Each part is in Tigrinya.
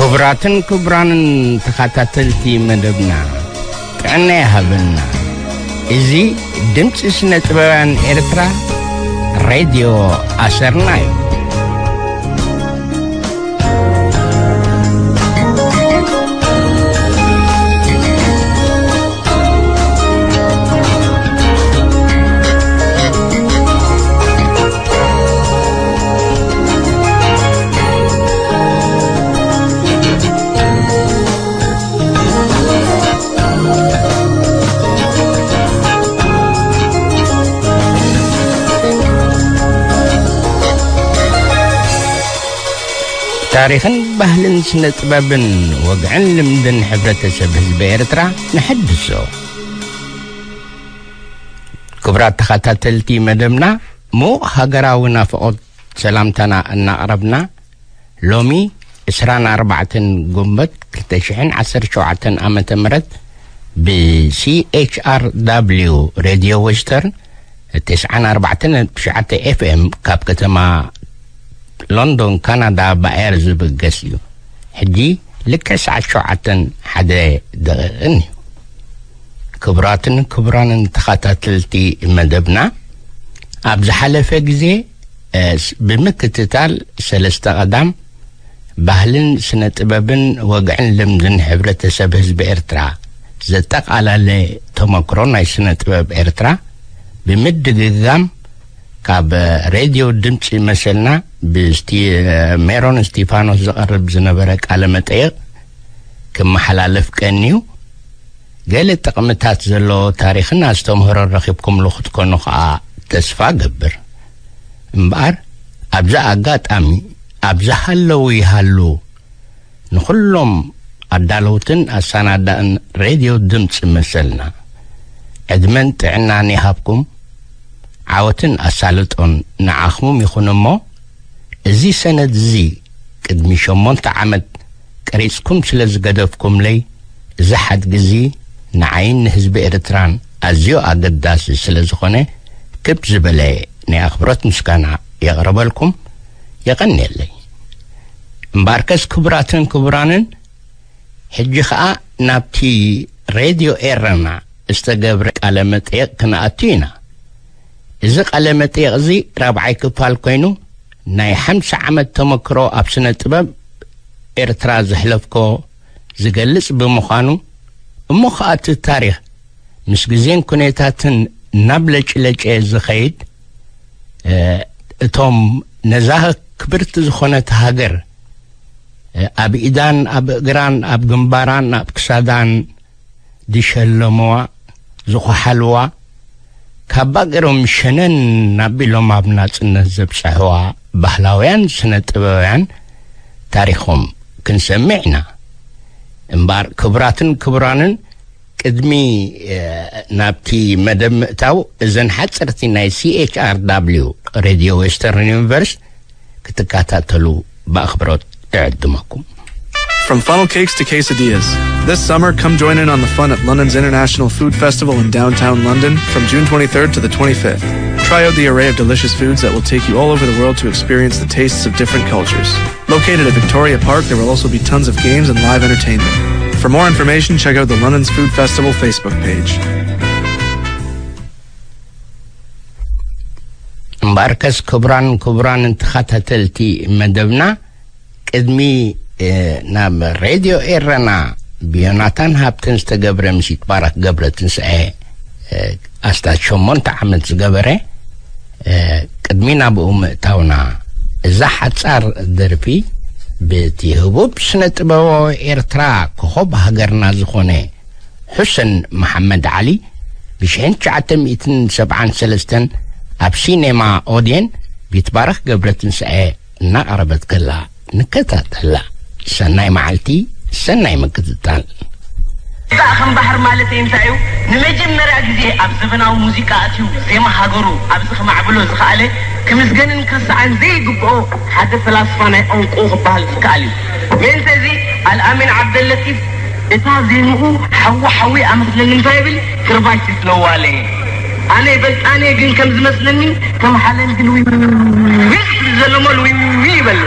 ክቡራትን ክቡራንን ተኸታተልቲ መደብና፣ ጥዕና ይሃበልና። እዚ ድምፂ ስነ ጥበባውያን ኤርትራ፣ ሬድዮ ኣሰርና እዩ። ታሪኽን ባህልን ስነ ጥበብን ወግዕን ልምድን ሕብረተሰብ ህዝቢ ኤርትራ ንሐድሶ። ክቡራት ተኸታተልቲ መደብና፣ ምዉቕ ሃገራዊ ናፍቖት ሰላምታና እናቕረብና፣ ሎሚ ዕስራን ኣርባዕተን ጉንበት ክልተ ሽሕን ዓሰርተ ሸውዓተን ዓመተ ምህረት ብ C H R W ሬድዮ ዌስተርን ተስዓን ኣርባዕተን ነጥቢ ትሽዓተ F M ካብ ከተማ ሎንዶን ካናዳ ብኣየር ዝብገስ እዩ። ሕጂ ልክዕ ሰዓት ሸውዓተን ሓደ ደቂቕን እዩ። ክቡራትን ክቡራንን ተኸታተልቲ መደብና፣ ኣብ ዝሓለፈ ግዜ፣ እ፣ ስ-፣ ብምክትታል ሰለስተ ቀዳም ባህልን ስነ ጥበብን ወግዕን ልምድን ሕብረተሰብ ህዝቢ ኤርትራ ዘጠቓለለ ተመክሮ ናይ ስነ ጥበብ ኤርትራ ብምድግጋም ካብ ሬድዮ ድምፂ መሰልና ብስቲ-፣ ሜሮን እስቲፋኖስ ዝቐርብ ዝነበረ ቃለ መጠይቕ ክመሓላለፍ ቀንዩ። ገለ ጥቕምታት ዘለዎ ታሪኽን ኣስተምህሮ ረኺብኩምሉ ክትኮኑ ኸኣ ተስፋ እገብር። እምበኣር፣ ኣብዚ ኣጋጣሚ፣ ኣብ ዝሃለዉ ይሃሉ፣ ንኹሎም ኣዳለውትን ኣሰናዳእን ሬድዮ ድምፂ መሰልና፣ ዕድመን ጥዕናን ይሃብኩም። ዓወትን ኣሳልጦን ንዓኹም ይኹን እሞ፣ እዚ ሰነድ እዚ ቅድሚ ሸሞንተ ዓመት ቀሪጽኩም ስለ ዝገደፍኩምለይ፣ እዚ ሓድጊ እዚ ንዓይን ንህዝቢ ኤርትራን ኣዝዩ ኣገዳሲ ስለ ዝኾነ፣ ክብ ዝበለ ናይ ኣኽብሮት ምስጋና የቕርበልኩም። የቐንየለይ። እምበኣርከስ ክቡራትን ክቡራንን፣ ሕጂ ኸኣ ናብቲ ሬድዮ ኤረና ዝተገብረ ቃለ መጠየቕ ክንኣቱ ኢና። እዚ ቃለ መጠየቕ እዚ ራብዓይ ክፋል ኮይኑ፣ ናይ ሓምሳ ዓመት ተመክሮ ኣብ ስነ ጥበብ ኤርትራ ዘሕለፍኮ ዝገልጽ ብምዃኑ፣ እሞ ኸኣ እቲ ታሪኽ ምስ ግዜን ኩነታትን ናብ ለጭለጨ ዝኸይድ፣ እ፣ እቶም ነዛ ክብርቲ ዝኾነት ሃገር፣ እ፣ ኣብ ኢዳን ኣብ እግራን ኣብ ግንባራን ኣብ ክሳዳን ዝሸለምዋ፣ ዝኸሓልዋ፣ ካብ ባገሮም ሸነን ኣቢሎም ኣብ ናጽነት ዘብጽሕዋ ባህላውያን ስነ ጥበባውያን ታሪኾም ክንሰምዕ ኢና። እምበኣር ክቡራትን ክቡራንን፣ ቅድሚ፣ እ፣ ናብቲ መደብ ምእታው፣ እዘን ሓጸርቲ ናይ C H R W ሬድዮ ዌስተርን ዩኒቨርስ ክትከታተሉ ብኣኽብሮት እዕድመኩም። From funnel cakes to quesadillas, this summer come join in on the fun at London's International Food Festival in downtown London from June twenty-third to the twenty-fifth. Try out the array of delicious foods that will take you all over the world to experience the tastes of different cultures. Located at Victoria Park, there will also be tons of games and live entertainment. For more information, check out the London's Food Festival Facebook page. እምበኣርከስ ክቡራን ክቡራን ተኸታተልቲ መደብና፣ ቅድሚ፣ እ፣ ናብ ሬድዮ ኤረና ብዮናታን ሃብተን ዝተገብረ ምስ ይትባረክ ገብረ ትንሳኤ፣ እ፣ ኣስታት ሸሞንተ ዓመት ዝገበረ፣ እ፣ ቅድሚ ናብኡ ምእታውና፣ እዛ ሓጻር ደርፊ ብቲ ህቡብ ስነ ጥበባዊ ኤርትራ ኮኾብ ሃገርና ዝኾነ ሑሰን መሓመድ ዓሊ ብሽሕን ትሽዓተ ሚእትን ሰብዓን ሰለስተን ኣብ ሲኔማ ኦድየን ቢትባረኽ ገብረትንሳኤ እናቐረበት ከላ ንከታተላ። ሰናይ መዓልቲ፣ ሰናይ ምክትታል። እዛ ከም ባሕር ማለት እንታይ እዩ? ንመጀመርያ ግዜ ኣብ ዘበናዊ ሙዚቃ ኣትዩ ዜማ ሃገሩ ኣብዚ ከማዕብሎ ዝኸኣለ ክምስገንን ክርሳዕን ዘይግብኦ ሓደ ፈላስፋ ናይ ቋንቋኡ ክበሃል ዝከኣል እዩ። ምእንተ እዚ ኣልኣሚን ዓብደለጢፍ እታ ዜምኡ ሓዊ ሓዊ ኣመስለኒ እንታይ ይብል? ክርባሽ ትስለዋለ። ኣነ ይበልጣነ ግን ከም ዝመስለኒ ከም ሓለንግን ዊዊ ዘለሞ ዊዊ ይበል።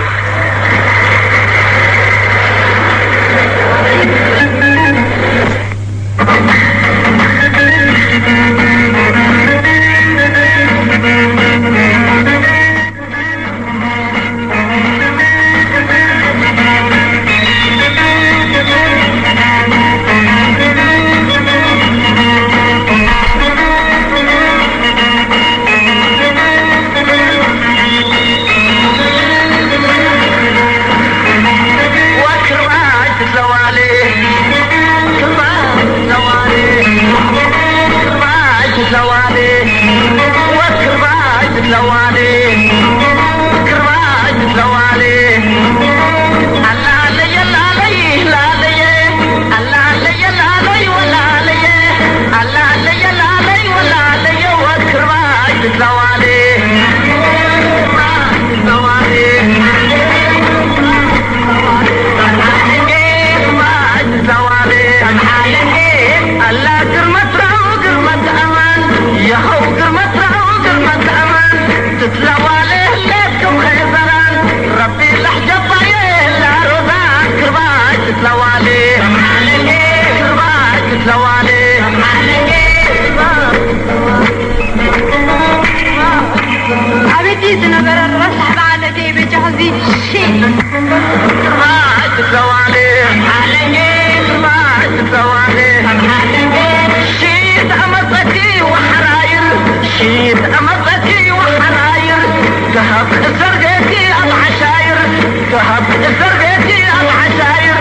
ለዋለ ዓለሜ ክርባሽ ለዋለ ሽት ኣመፀኪ ወሓራይር ሽት ኣመፀኪ ወሓራይር ተሃብ እሰርገኪ ኣብ ዓሻይር ተሃብ እሰርገኪ ኣብ ዓሻይር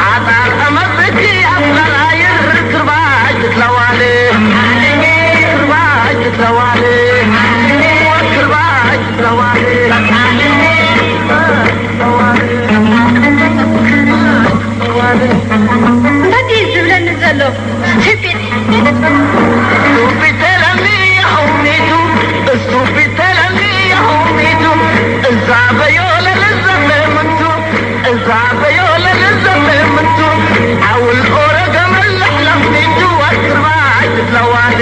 ዓጣር ኣመፀኪ ኣብ ቀላይር ክርባሽ ለዋለ ክርባሽ ለዋለ ክርባሽ ለዋለ እንታይ ድዩ ዝብለኒ ዘሎ? ስፒድ። ስቱፒድ ተለኒ የኸውኒቱ ስቱፒድ ተለኒ የኸውኒቱ እዛ በዮ ለልዘበ ምንቱ እዛ በዮ ለልዘበ ምንቱ ዓውል ኦረ ገመል ለሕለፍኒቱ ወክርባይ ትትለዋለ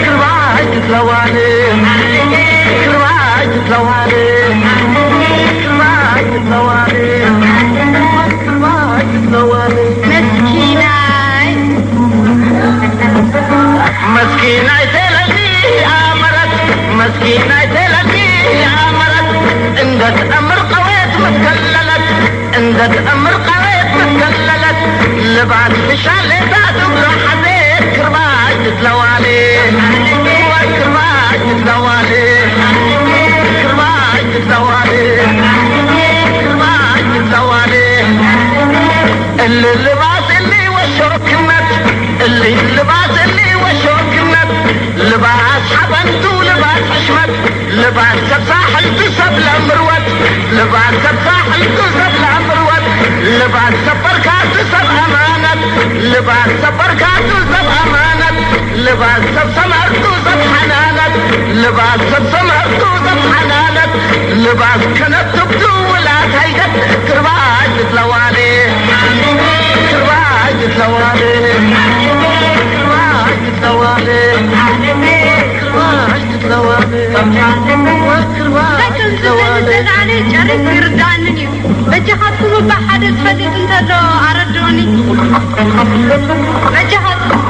ክርባይ ትትለዋለ ክርባይ ትትለዋለ ክርባይ ትትለዋለ ክርባይ ትትለዋለ መስኪናይ መስኪናይ ተለኒ ኣመረት መስኪናይ ተለኒ ኣመረት እንደትኣምር ቀወት መትከለለት እንደትኣምር ቀወት መትከለለት ልባት ብሻሌታ ትብሎ ሓዘት ክርባይ ትትለዋለ ክርባይ ትትለዋለ ክርባይ ትትለዋለ ክርባይ ትትለዋለ እልልባስ እሊ ወሾክነት እሊ ልባስ እሊ ወሾክነት ልባስ ሓበንቱ ልባስ ሕሽመት ልባስ ሰብ ሳሕልቱ ሰብ ለምርወት ልባስ ሰብ ሳሕልቱ ሰብ ለምርወት ልባስ ሰብ በርካቱ ሰብ ኣማነት ልባስ ሰብ በርካቱ ሰብ ኣማነት ልባስ ሰብ ሰመርቱ ሰብ ሓናነት ልባስ ሰብ ሰመርቱ ሰብ ሓናነት ልባስ ከነትብቱ ውላት ኣይገድ ክርባሽ ትትለዋለ ክርባሽ ትትለዋለ ክርባሽ ትትለዋለ ክርባሽ ትትለዋለ ክርባሽ ትትለዋለ ጨሪስ ይርዳእንን እዩ በጃኻትኩም እባ ሓደ ዝፈልጥ እንተሎ ኣረድኡኒ በጃኻትኩም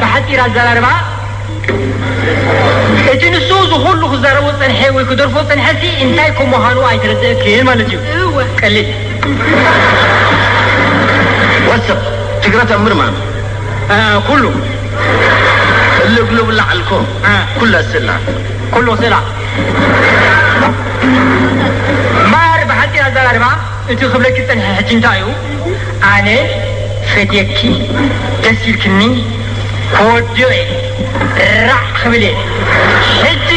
ብሓፂር ኣዘራርባ እቲ ንሱ ዝኹሉ ክዛረቦ ዝፀንሐ ወይ ክደርፎ ዝፀንሐ ሲ እንታይ ከም ምዃኑ ኣይተረድእክን ማለት እዩ እወ ቀሊል ወሰብ ትግረ ተምር ማም ኩሉ እልግሉብ ላዕልኮ ኩለ ስላ ኩሉ ስላ ማር ብሓፂር ኣዘራርባ እቲ ክብለኪ ዝፀንሐ ሕጂ እንታይ እዩ ኣነ ፈትየኪ ደስ ኢልክኒ ከወድዮ እየ ራዕ ክብል እየ ሕጂ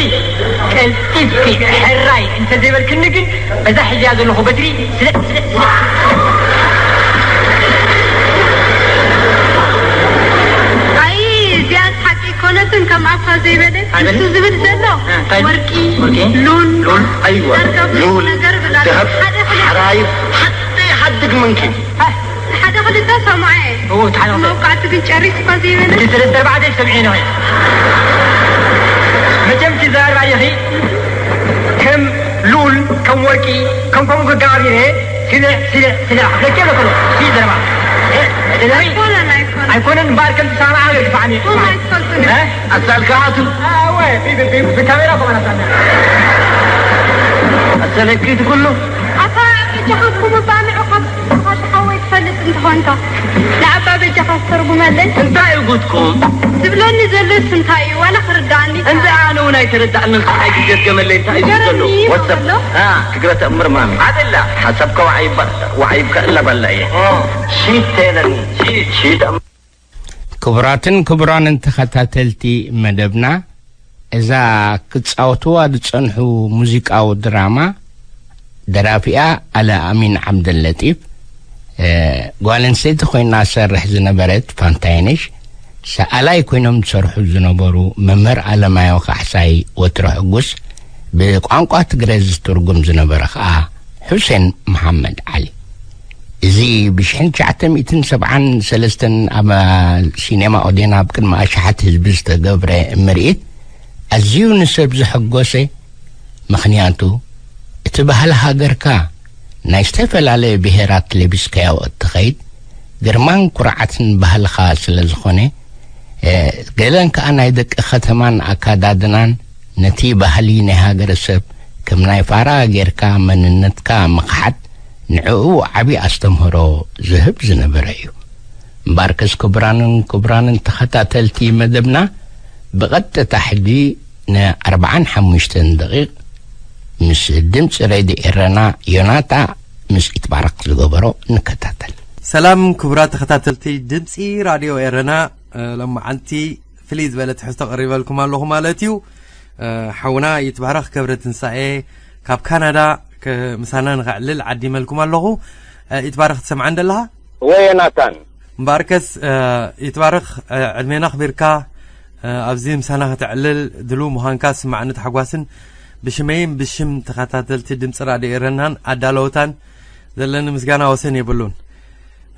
ቀልጢፍኪ ሕራይ እንተዘይበልክኒ ግን በዛ ሒዘያ ዘለኹ በትሪ ስለ ስለ ስለ ኣይ እዚኣስ ሓቂ ኣይኮነትን ከም ኣፋ ዘይበለ ንሱ ዝብል ዘሎ ወርቂ ሉል ሉል ኣይዋ ሉል ነገር ብላ ደሃብ ሓደ ክልተ ሓራይ ሓደይ ሓድግ መንኪ ሓደ ክልተ ሰማዐ እዎ እቲ ሓደ ክልተ መውቃዕቲ ግን ጨሪስ እኳ ዘይበለ እቲ ሰለስተ ኣርባዕተ ሰምዔ ነው መቸም እቲ ዘረባ ኢኺ ከም ሉል ከም ወርቂ ከም ከምኡ ክጋባቢረ ስለ ስለ ስለ ለኬ ለከሎ ሲ ዘረባ ኣይኮነን ኣይኮነን ኣይኮነን እምበኣር ከም ትሰማዓ ገር ክፋዓኒ ኩም ኣይትፈልጡን ኣሳልካ ኣቱ ብካሜራ ኮመናሳና ኣሰለኪ እቲ ኩሉ ኣታ በጃኻትኩም እባ ንዑ ካብ ስኻ ዝሓወይ ትፈልጥ እንተኾንካ ንኣባ በጃኻ ዝተርጉመለይ እንታይ እዩ ጉድኩም ዝብለኒ ዘሎስ እንታይ እዩ ዋላ ክርዳእኒ እንተ ኣነ እውን ኣይተረዳእንን ካልኣይ ግዜ ዝገመለይ እንታይ እዩ ዘሎ ገረኒ ወሰብ ዘሎ ትግረ ተእምር ማሚ ኣደላ ሓሳብካ ዋዓይባ ዋዓይብካ እላ ባላ እየ ሺት ተለኒ ሺት ክቡራትን ክቡራንን ተኸታተልቲ መደብና፣ እዛ ክጻወትዋ ዝጸንሑ ሙዚቃዊ ድራማ፣ ደራፊኣ ኣለ ኣሚን ዓብደለጢፍ፣ እ፣ ጓል ኣንስተይቲ ኮይና ትሰርሕ ዝነበረት ፋንታይነሽ፣ ሰኣላይ ኮይኖም ዝሰርሑ ዝነበሩ መምህር ኣለማዮ ካሕሳይ ወትረ ሕጉስ፣ ብቋንቋ ትግረ ዝትርጉም ዝነበረ ኸኣ ሑሴን መሓመድ ዓሊ። እዚ ብሽሕን ትሽዓተ ሚእትን ሰብዓን ሰለስተን ኣብ ሲኔማ ኦዴን ኣብ ቅድሚ ኣሽሓት ህዝቢ ዝተገብረ ምርኢት ኣዝዩ ንሰብ ዘሐጎሰ፣ ምኽንያቱ እቲ ባህሊ ሃገርካ ናይ ዝተፈላለየ ብሄራት ለቢስካዮ እትኸይድ ግርማን ኩርዓትን ባህልኻ ስለ ዝኾነ፣ ገለን ከኣ ናይ ደቂ ከተማን ኣካዳድናን ነቲ ባህሊ ናይ ሃገረሰብ ከም ናይ ፋራ ጌርካ መንነትካ ምኽሓድ ንዕኡ ዓቢ ኣስተምህሮ ዝህብ ዝነበረ እዩ። እምበኣርከስ ክቡራንን ክቡራንን ተኸታተልቲ መደብና፣ ብቐጥታ ሕጂ ን ኣርብዓን ሓሙሽተን ደቒቕ ምስ ድምፂ ሬድዮ ኤረና ዮናታ ምስ ኢትባረክ ዝገበሮ ንከታተል። ሰላም ክቡራት ተኸታተልቲ ድምፂ ራድዮ ኤረና፣ እ፣ ሎማዓንቲ ፍልይ ዝበለ ትሕዝቶ ቀሪበልኩም ኣለኹ ማለት እዩ። እ፣ ሓውና ይትባረኽ ገብረ ትንሳኤ ካብ ካናዳ ክ-፣ ምሳና ንኸዕልል ዓዲመልኩም ኣለኹ። እ፣ ይትባረኽ ትሰምዓን ደለኻ? ወይ ዮናታን። እምበኣርከስ፣ እ፣ ይትባረኽ፣ እ፣ ዕድሜና ኣኽቢርካ፣ እ፣ ኣብዚ ምሳና ከተዕልል ድሉው ምዃንካ ዝስማዓኒ ታሕጓስን ብሽመይን ብሽም ተኸታተልቲ ድምፂ ራድዮ ኤረናን ኣዳለውታን ዘለኒ ምስጋና ወሰን የብሉን።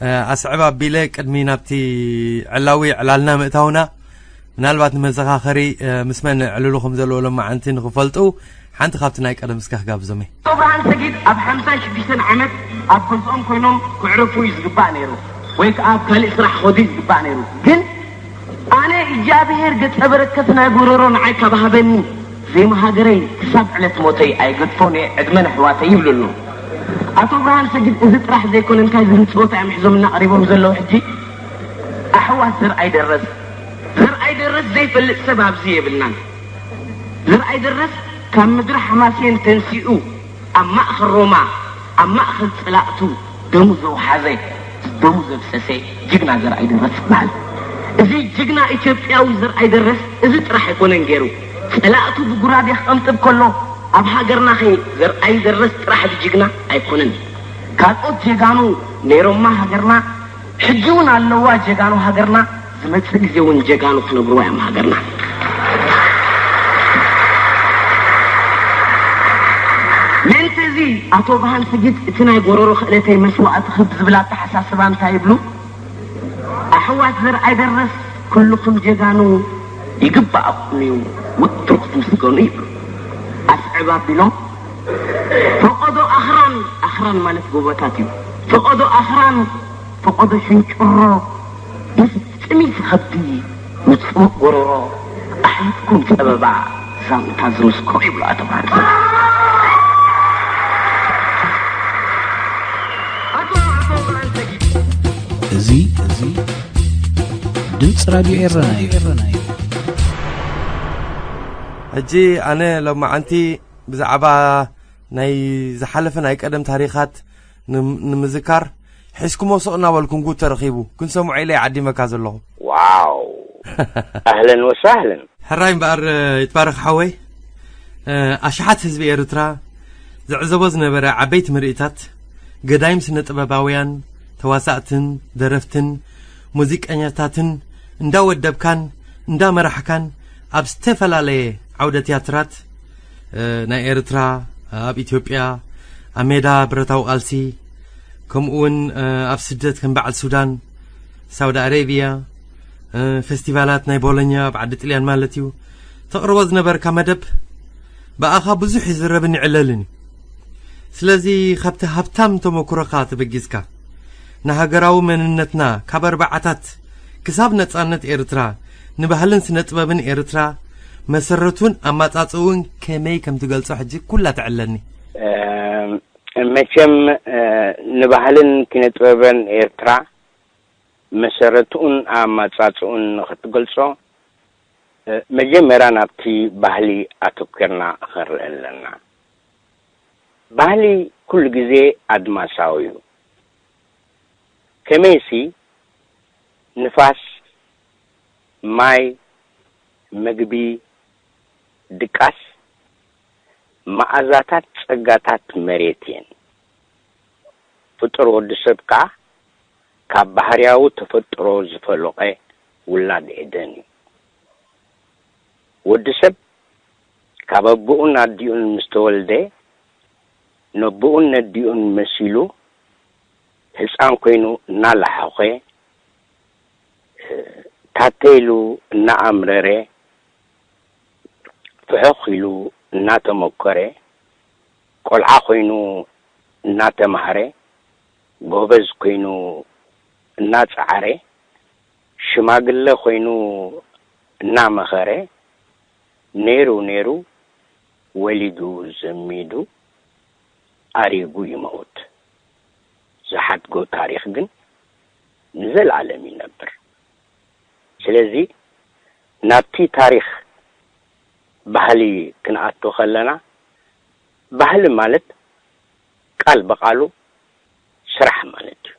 እ፣ ኣስዕብ ኣቢለ ቅድሚ ናብቲ ዕላዊ ዕላልና ምእታውና፣ ምናልባት ንመዘኻኸሪ፣ እ፣ ምስ መን ዕልሉ ከም ዘለዎ ሎማዓንቲ ንኽፈልጡ ሓንቲ ካብቲ ናይ ቀደም እስከ ክጋብዞም እየ። ኣቶ ብርሃን ሰጊድ ኣብ ሓምሳን ሽዱሽተን ዓመት ኣብ ገዝኦም ኮይኖም ክዕረፉ እዩ ዝግባእ ነይሩ፣ ወይ ከዓ ኣብ ካልእ ስራሕ ክኸዱ እዩ ዝግባእ ነይሩ። ግን ኣነ እግዚኣብሔር ገጸ በረከት ናይ ጎረሮ ንዓይ ካብ ሃበኒ፣ ዜማ ሃገረይ ክሳብ ዕለት ሞተይ ኣይገድፎን እየ፣ ዕድመ ንኣሕዋተይ ይብሉ ኣለዉ። ኣቶ ብርሃን ሰጊድ፣ እዚ ጥራሕ ዘይኮነ እንታይ ዝብል ጸወታ እዮም ሒዞምና ቀሪቦም ዘለዉ ሕጂ? ኣሕዋት ዘርኣይ ደረስ፣ ዘርኣይ ደረስ ዘይፈልጥ ሰብ ኣብዚ የብልናን። ዘርኣይ ደረስ ካብ ምድሪ ሓማሴን ተንሲኡ ኣብ ማእከል ሮማ፣ ኣብ ማእከል ጸላእቱ ደሙ ዘውሓዘ፣ ደሙ ዘፍሰሰ ጅግና ዘርኣይ ደረስ ይበሃል። እዚ ጅግና ኢትዮጵያዊ ዘርኣይ ደረስ እዚ ጥራሕ ኣይኮነን ገይሩ። ጸላእቱ ብጉራዴ ክቐንጥብ ከሎ ኣብ ሃገርና ኸ ዘርኣይ ደረስ ጥራሕ ድዩ ጅግና? ኣይኮነን። ካልኦት ጀጋኑ ነይሮማ ሃገርና፣ ሕጂ እውን ኣለዋ ጀጋኑ ሃገርና፣ ዝመጽእ ግዜ እውን ጀጋኑ ክነብርዋ እዮም ሃገርና። ምእንቲ እዚ ኣቶ ብርሃን ስጊድ እቲ ናይ ጎረሮ ክእለተይ መስዋእቲ ክብ ዝብል ኣተሓሳስባ እንታይ ይብሉ? ኣሕዋት ዘርኣይ ደረስ ኩልኹም ጀጋኑ ይግባኣኩም እዩ፣ ወትሩ ክትምስገኑ ይብሉ። ኣስዕብ ኣቢሎም ፈቐዶ ኣኽራን፣ ኣኽራን ማለት ጎቦታት እዩ። ፈቐዶ ኣኽራን፣ ፈቐዶ ሽንጭሮ፣ ምስ ጥሚት ከብዲ፣ ምስ ጽሙእ ጎረሮ፣ ኣሕሊፍኩም ጸበባ ዛንታ ዝምስክሮ ይብሉ ኣቶ ብርሃን። ኣቶ፣ ኣቶ ብርሃን ሰጊድ። እዚ፣ እዚ ድምፂ ራድዮ ኤረና እዩ። ሕጂ ኣነ ሎማዓንቲ ብዛዕባ ናይ ዝሓለፈ ናይ ቀደም ታሪኻት ንም-፣ ንምዝካር ሒዝኩሞ ስቕ እናበልኩ ንጉድ ተረኺቡ ክንሰምዖ ኢለ ይዓዲመካ ዘለኹ። ዋው! ኣህለን ወሳህለን። ሕራይ እምበኣር ይትባረኽ ሓወይ፣ ኣሽሓት ህዝቢ ኤርትራ ዝዕዘቦ ዝነበረ ዓበይቲ ምርኢታት ገዳይም ስነ ጥበባውያን፣ ተዋሳእትን፣ ደረፍትን፣ ሙዚቀኛታትን እንዳወደብካን እንዳመራሕካን ኣብ ዝተፈላለየ ዓውደ ትያትራት፣ እ፣ ናይ ኤርትራ፣ ኣብ ኢትዮጵያ፣ ኣብ ሜዳ ብረታዊ ቃልሲ፣ ከምኡ እውን፣ እ፣ ኣብ ስደት ከም በዓል ሱዳን፣ ሳውዲ ኣረብያ፣ እ፣ ፌስቲቫላት ናይ ቦሎኛ ኣብ ዓዲ ጥልያን ማለት እዩ፣ ተቕርቦ ዝነበርካ መደብ ብኣኻ ብዙሕ ይዝረብን ይዕለልን እዩ። ስለዚ ካብቲ ሃብታም ተመኩሮኻ ተበጊስካ ንሃገራዊ መንነትና ካብ ኣርባዓታት ክሳብ ነጻነት ኤርትራ ንባህልን ስነ ጥበብን ኤርትራ መሰረቱን ኣማጻጽኡን ከመይ ከም ትገልጾ ሕጂ ኩላ ተዕለኒ። እም፣ መቸም፣ እ፣ ንባህልን ኪነ ጥበብን ኤርትራ መሰረትኡን ኣማጻጽኡን ንኽትገልጾ፣ እ፣ መጀመርያ ናብቲ ባህሊ ኣተኲርና ኸንርኢ ኣለና። ባህሊ ኩሉ ግዜ ኣድማሳዊ እዩ። ከመይሲ ንፋስ፣ ማይ፣ ምግቢ፣ ድቃስ፣ መኣዛታት ጸጋታት መሬት እየን። ፍጡር ወዲ ሰብ ከኣ ካብ ባህርያዊ ተፈጥሮ ዝፈለቐ ውላድ ኤደን እዩ። ወዲ ሰብ ካብ ኣቦኡን ኣዲኡን ምስ ተወልደ፣ ነቦኡን ነዲኡን መሲሉ፣ ህጻን ኮይኑ እናላሓኾ፣ ታተ ኢሉ እናኣምረረ፣ ፍሑኽ ኢሉ እናተመኮረ፣ ቆልዓ ኮይኑ እናተማህረ፣ ጎበዝ ኮይኑ እናጸዓረ፣ ሽማግለ ኮይኑ እናመኸረ፣ ነይሩ ነይሩ ወሊዱ ዘሚዱ ኣሪጉ ይመውት። ዝሓድጎ ታሪኽ ግን ንዘለኣለም ይነብር። ስለዚ ናብቲ ታሪኽ ባህሊ ክንኣቱ ከለና፣ ባህሊ ማለት ቃል ብቓሉ ስራሕ ማለት እዩ።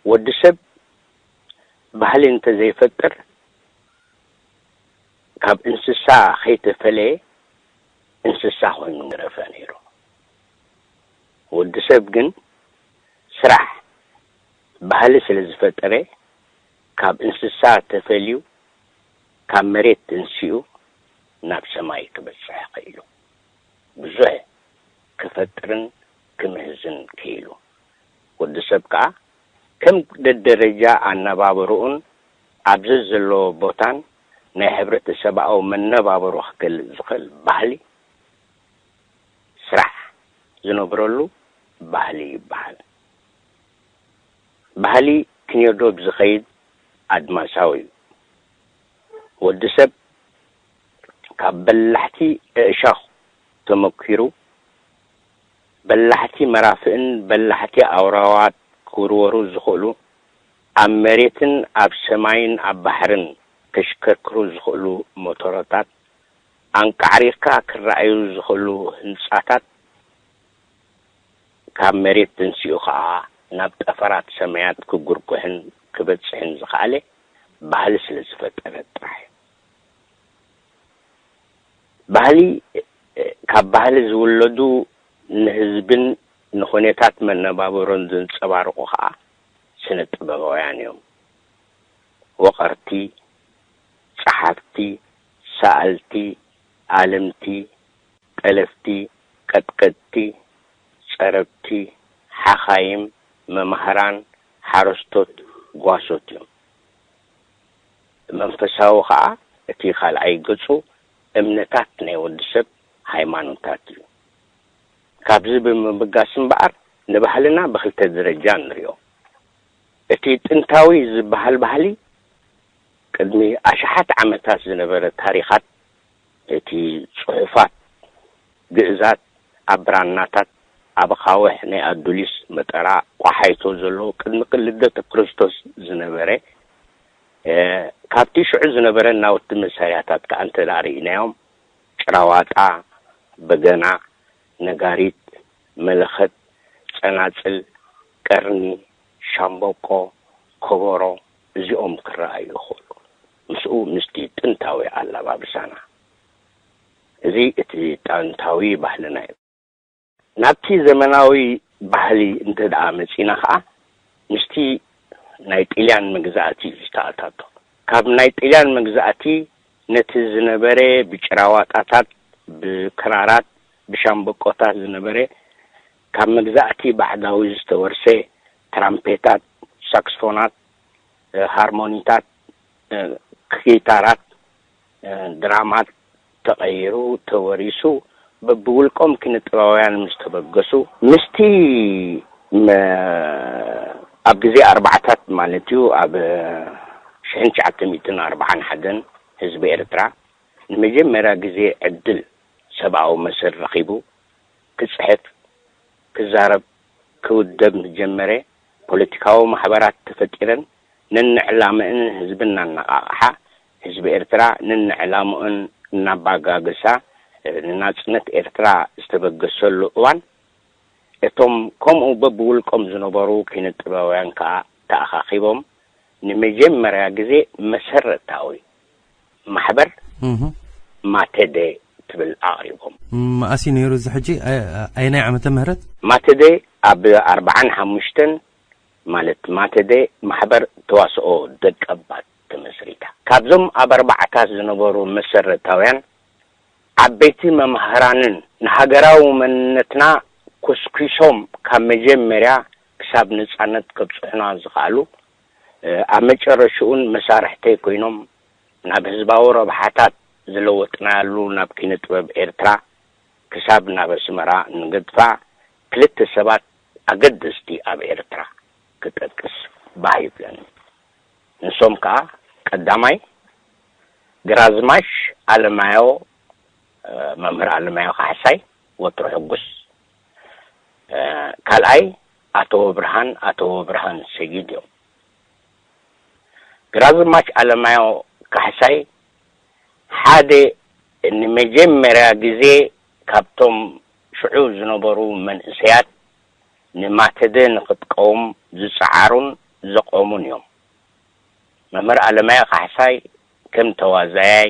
ወዲ ሰብ ባህሊ እንተዘይፈጥር፣ ካብ እንስሳ ከይተፈለየ እንስሳ ኮይኑ ምረፈ ነይሩ። ወዲ ሰብ ግን ስራሕ፣ ባህሊ ስለ ዝፈጠረ፣ ካብ እንስሳ ተፈልዩ፣ ካብ መሬት ተንሲኡ ናብ ሰማይ ክበጽሕ ክኢሉ። ብዙሕ ክፈጥርን ክምህዝን ክኢሉ። ወዲ ሰብ ከኣ ከም ደደረጃ ኣነባብርኡን ኣብ ዘዘለዎ ቦታን ናይ ሕብረተሰባዊ መነባብሮ ክገልጽ ዝኽእል ባህሊ፣ ስራሕ ዝነብረሉ ባህሊ ይበሃል። ባህሊ ክንዮዶ ብዝኸይድ ኣድማሳዊ እዩ። ወዲ ሰብ ካብ በላሕቲ ኣእሻኽ ተመኪሩ፣ በላሕቲ መራፍእን በላሕቲ ኣውራዋት ክውርወሩ ዝኽእሉ፣ ኣብ መሬትን ኣብ ሰማይን ኣብ ባሕርን ከሽከርክሩ ዝኽእሉ ሞቶሮታት፣ ኣንቃዕሪርካ ክረኣዩ ዝኽእሉ ህንጻታት፣ ካብ መሬት ተንሲኡ ኸኣ ናብ ጠፈራት ሰማያት ክጉርጉሕን ክበጽሕን ዝኸኣለ ባህሊ ስለ ዝፈጠረ ጥራሕ እዩ። ባህሊ፣ ካብ ባህሊ ዝውለዱ ንህዝብን ንኹነታት መነባብሮን ዘንጸባርቑ ኸኣ ስነ ጥበባውያን እዮም። ወቐርቲ፣ ጸሓፍቲ፣ ሰኣልቲ፣ ኣለምቲ፣ ጠለፍቲ፣ ቀጥቀጥቲ፣ ጸረብቲ፣ ሓኻይም፣ መማህራን፣ ሓረስቶት፣ ጓሶት እዮም። መንፈሳዊ ኸኣ እቲ ካልኣይ ገጹ እምነታት ናይ ወዲ ሰብ ሃይማኖታት እዩ። ካብዚ ብምብጋስ እምበኣር ንባህልና ብኽልተ ደረጃ ንሪኦ። እቲ ጥንታዊ ዝበሃል ባህሊ ቅድሚ ኣሽሓት ዓመታት ዝነበረ ታሪኻት፣ እቲ ጽሑፋት ግእዛት ኣብ ብራናታት ኣብ ኣኻውሕ ናይ ኣዱሊስ መጠራ ቋሓይቶ ዘለዎ ቅድሚ ልደተ ክርስቶስ ዝነበረ፣ እ፣ ካብቲ ሽዑ ዝነበረ ናውቲ መሳርያታት ከኣ እንተ ደኣ ርኢናዮም፣ ጭራዋጣ፣ በገና፣ ነጋሪት፣ መለኸት፣ ጸናጽል፣ ቀርኒ፣ ሻምበቆ፣ ከበሮ፣ እዚኦም ክረኣዩ ይኽእሉ። ምስኡ ምስቲ ጥንታዊ ኣላባብሳና። እዚ እቲ ጥንታዊ ባህልና እዩ። ናብቲ ዘመናዊ ባህሊ እንተ ደኣ መጺና ኸኣ፣ ምስቲ ናይ ጥልያን መግዛእቲ እዩ ዝተኣታቶ። ካብ ናይ ጥልያን መግዛእቲ ነቲ ዝነበረ ብጭራዋጣታት፣ ብክራራት፣ ብሻምበቆታት ዝነበረ ካብ መግዛእቲ ባዕዳዊ ዝተወርሰ ትራምፔታት፣ ሳክስፎናት፣ ሃርሞኒታት፣ ጊታራት፣ ድራማት ተቐይሩ፣ ተወሪሱ፣ በብውልቆም ኪነ ጥበባውያን ምስ ተበገሱ፣ ምስቲ መ-፣ ኣብ ግዜ ኣርባዓታት ማለት እዩ፣ ኣብ ሽሕን ትሽዓተ ሚእትን ኣርባዓን ሓደን ህዝቢ ኤርትራ ንመጀመርያ ግዜ ዕድል ሰብኣዊ መሰል ረኺቡ ክጽሕፍ፣ ክዛረብ፣ ክውደብ ምስ ጀመረ፣ ፖለቲካዊ ማሕበራት ተፈጢረን ነንዕላምእን ህዝብን እናነቓቕሓ፣ ህዝቢ ኤርትራ ነንዕላምኡን እናባጋገሳ፣ ንናጽነት ኤርትራ ዝተበገሰሉ እዋን፣ እቶም ከምኡ በብውልቆም ዝነበሩ ኪነ ጥበባውያን ከኣ ተኣኻኺቦም፣ ንመጀመርያ ግዜ መሰረታዊ ማሕበር እህ። ማተደ ትብል ኣቕሪቦም። መኣስ እዩ ነይሩ እዚ ሕጂ? ኣይ-፣ ኣየናይ ዓመተ ምህረት? ማተደ ኣብ ኣርባዓን ሓሙሽተን፣ ማለት ማተደ ማሕበር ተዋስኦ ደቀባት ተመስሪታ። ካብዞም ኣብ ኣርባዓታት ዝነበሩ መሰረታውያን ዓበይቲ መማህራንን ንሃገራዊ መንነትና ኮስኲሶም ካብ መጀመርያ ክሳብ ነጻነት ከብጽሑና ዝኸኣሉ፣ እ፣ ኣብ መጨረሽኡን መሳርሕተይ ኮይኖም ናብ ህዝባዊ ረብሓታት ዝለወጥናሉ ናብ ኪነ ጥበብ ኤርትራ ክሳብ ናብ ኣስመራ እንገድፋ ክልተ ሰባት ኣገደስቲ ኣብ ኤርትራ ክጠቅስ ባህ ይብለኒ። ንሶም ከኣ ቀዳማይ ግራዝማች ኣለማዮ፣ መምህር ኣለማዮ ካሕሳይ፣ ወትሩ ሕጉስ። ካልኣይ ኣቶ ብርሃን፣ ኣቶ ብርሃን ሰጊድ እዮም። ግራዝማች ኣለማዮ ካሕሳይ ሓደ ንመጀመርያ ግዜ ካብቶም ሽዑ ዝነበሩ መንእሰያት ንማተደ ንክጥቀዎም ዝጸዓሩን ዘቆሙን እዮም። መምህር ኣለማዮ ካሕሳይ ከም ተዋዛያይ፣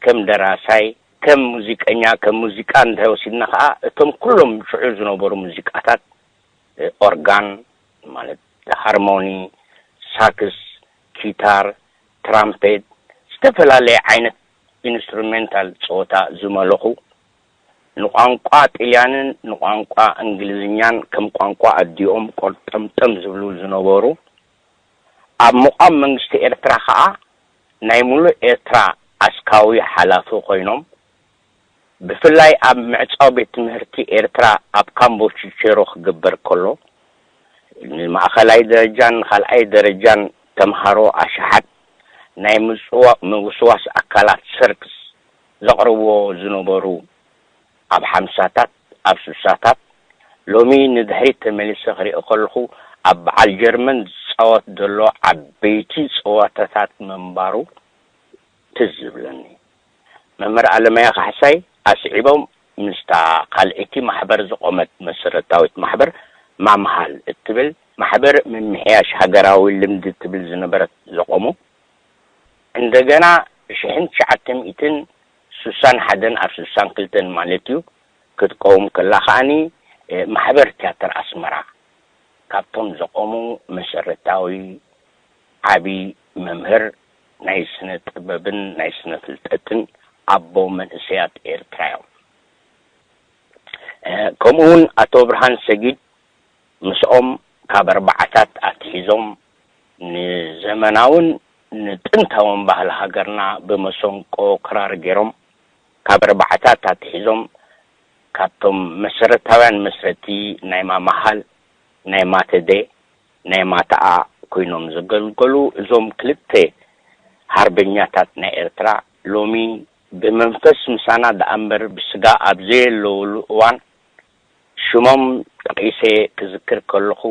ከም ደራሳይ፣ ከም ሙዚቀኛ፣ ከም ሙዚቃ እንተወሲድና ከኣ እቶም ኩሎም ሽዑ ዝነበሩ ሙዚቃታት፣ ኦርጋን ማለት ሃርሞኒ፣ ሳክስ፣ ኪታር፣ ትራምፔት፣ ዝተፈላለየ ዓይነት ኢንስትሩሜንታል ጸወታ ዝመለኹ፣ ንቋንቋ ጥልያንን ንቋንቋ እንግሊዝኛን ከም ቋንቋ ኣዲኦም ቆርጠምጠም ዝብሉ ዝነበሩ፣ ኣብ ምቋም መንግስቲ ኤርትራ ከኣ ናይ ሙሉእ ኤርትራ ኣስካዊ ሓላፊ ኮይኖም፣ ብፍላይ ኣብ ምዕጻው ቤት ትምህርቲ ኤርትራ ኣብ ካምቦ ቺቼሮ ክግበር ከሎ፣ ንማእኸላይ ደረጃን ካልኣይ ደረጃን ተምሃሮ ኣሽሓት ናይ ምጽዋ-፣ ምውስዋስ ኣካላት ሰርክስ ዘቕርብዎ ዝነበሩ፣ ኣብ ሓምሳታት፣ ኣብ ስሳታት፣ ሎሚ ንድሕሪት ተመሊሰ ክሪኦ ከለኹ፣ ኣብ በዓል ጀርመን ዝጻወት ዘሎ ዓበይቲ ጸወታታት ምንባሩ ትዝ ዝብለኒ። መምህር ኣለማዮ ካሕሳይ ኣስዒቦም ምስታ ካልኣይቲ ማሕበር ዝቖመት መሰረታዊት ማሕበር ማምሃል እትብል ማሕበር ምምሕያሽ ሃገራዊ ልምዲ እትብል ዝነበረት ዘቖሙ። እንደገና ሽሕን ትሽዓተ ሚእትን ስሳን ሓደን ኣብ ስሳን ክልተን ማለት እዩ ክትቀውም ከላ ከኣኒ፣ እ፣ ማሕበር ትያትር ኣስመራ ካብቶም ዘቆሙ መሰረታዊ ዓቢ መምህር ናይ ስነ ጥበብን ናይ ስነ ፍልጠትን ኣቦ መንእሰያት ኤርትራ እዮም። እ፣ ከምኡ እውን ኣቶ ብርሃን ሰጊድ ምስኦም ካብ ኣርባዓታት ኣትሒዞም ንዘመናውን ንጥንታውን ባህሊ ሃገርና ብመሰንቆ ክራር ገይሮም ካብ ኣርባዓታት ኣትሒዞም ካብቶም መሰረታውያን መስረቲ ናይ ማማሃል፣ ናይ ማተደ፣ ናይ ማታኣ ኮይኖም ዘገልገሉ እዞም ክልተ ሃርበኛታት ናይ ኤርትራ ሎሚ ብመንፈስ ምሳና ደኣ እምበር ብስጋ ኣብ ዘየለውሉ እዋን ሽሞም ጠቒሰ ክዝክር ከለኹ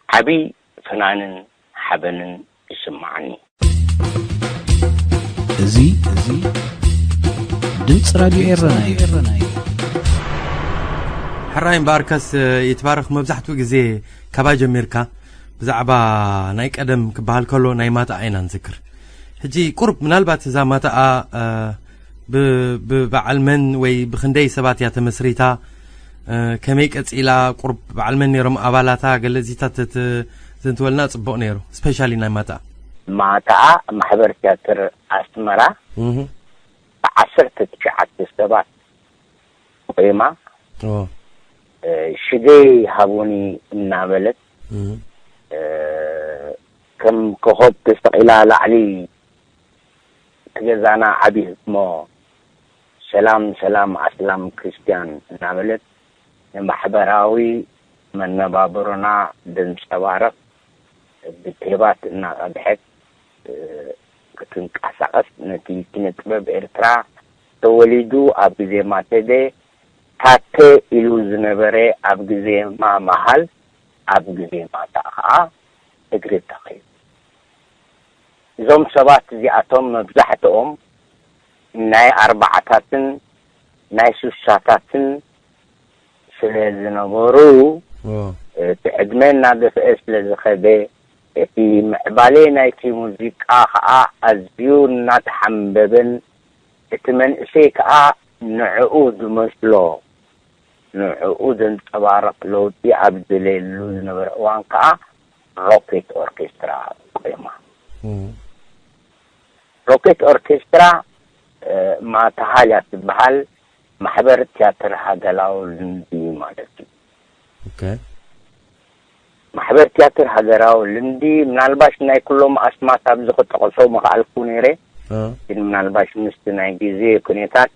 ዓቢ ፍናንን ሓበንን ይስምዓኒ። እዚ፣ እዚ ድምፂ ራድዮ ኤረና እዩ። ሕራይ እምበኣርከስ ይትባረኽ። መብዛሕትኡ ግዜ ካባ ጀሚርካ ብዛዕባ ናይ ቀደም ክበሃል ከሎ ናይ ማጣኣ ኢና ንዝክር። ሕጂ ቁሩብ ምናልባት እዛ ማጣኣ፣ እ፣ ብ-፣ ብበዓል መን ወይ ብኽንደይ ሰባት እያ ተመስሪታ? እ፣ ከመይ ቀጺላ? ቁሩብ በዓል መን ነይሮም ኣባላታ? ገለ እዚታት ተት-፣ ዘንትወልና ጽቡቕ ነይሩ። ስፔሻሊ ናይ ማጣኣ። ማጣኣ ማሕበር ትያትር ኣስመራ እህ። ብዓሰርተ ትሽዓተ ሰባት ቆይማ፣ ኦ። እ፣ ሽገይ ሃቡኒ እናበለት፣ እህ። እ፣ ከም ኮኾብ ተሰቒላ ላዕሊ እቲ ገዛና ዓቢ ህድሞ፣ ሰላም ሰላም ኣስላም ክርስትያን እናበለት ንማሕበራዊ መነባብሮና ዘንጸባርቕ ብቴባት እናቐድሐት፣ እ፣ ክትንቀሳቐስ፣ ነቲ ኪነ ጥበብ ኤርትራ ተወሊዱ ኣብ ግዜ ማተደ፣ ታተ ኢሉ ዝነበረ ኣብ ግዜ ማማሃል፣ ኣብ ግዜ ማታ ኸኣ እግሪ ተኺሉ። እዞም ሰባት እዚኣቶም መብዛሕትኦም ናይ ኣርባዓታትን ናይ ስሳታትን ስለ ዝነበሩ፣ ኦ። እቲ ዕድመ እናደፍአ ስለ ዝኸደ፣ እቲ ምዕባሌ ናይቲ ሙዚቃ ኸኣ ኣዝዩ እናተሓምበበን፣ እቲ መንእሰይ ከኣ ንዕኡ ዝመስሎ፣ ንዕኡ ዘንጸባርቕ ለውጢ ኣብ ዝደለየሉ ዝነበረ እዋን ከኣ ሮኬት ኦርኬስትራ ቆይማ። እም። ሮኬት ኦርኬስትራ፣ እ፣ ማታሃል እያ ትበሃል፣ ማሕበር ትያትር ሃገራዊ ልምዲ ማለት እዩ። ኦኬ። ማሕበር ትያትር ሃገራዊ ልምዲ፣ ምናልባሽ ናይ ኩሎም ኣስማት ኣብዚ ክጠቕሶ ምኽኣልኩ ነይረ፣ እ። ግን ምናልባሽ ምስቲ ናይ ግዜ ኩነታት፣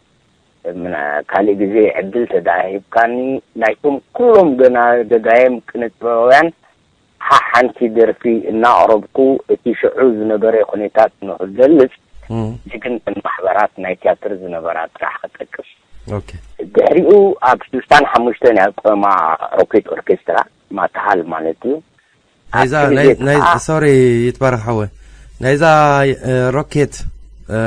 ምና-፣ ካልእ ግዜ ዕድል ተደኣ ሂብካኒ፣ ናይቶም ኩሎም ገና ገዳይም ቅነ ጥበባውያን ሓ-፣ ሓንቲ ደርፊ እናቕረብኩ፣ እቲ ሽዑ ዝነበረ ኩነታት ንኽገልጽ፣ እም፣ እዚ ግን እተን ማሕበራት ናይ ቲያትር ዝነበራ ጥራሕ ክጠቅስ። ኦኬ። ድሕሪኡ ኣብ ሽዱሽተ ሓሙሽተ ናይ ቆማ ሮኬት ኦርኬስትራ ማትሃል ማለት እዩ። ናይዛ ኣብቲ ናይ ግዜ ናይ ከዓ ሶሪ፣ ይትባረክ ሓወ፣ ናይዛ እ፣ ሮኬት እ፣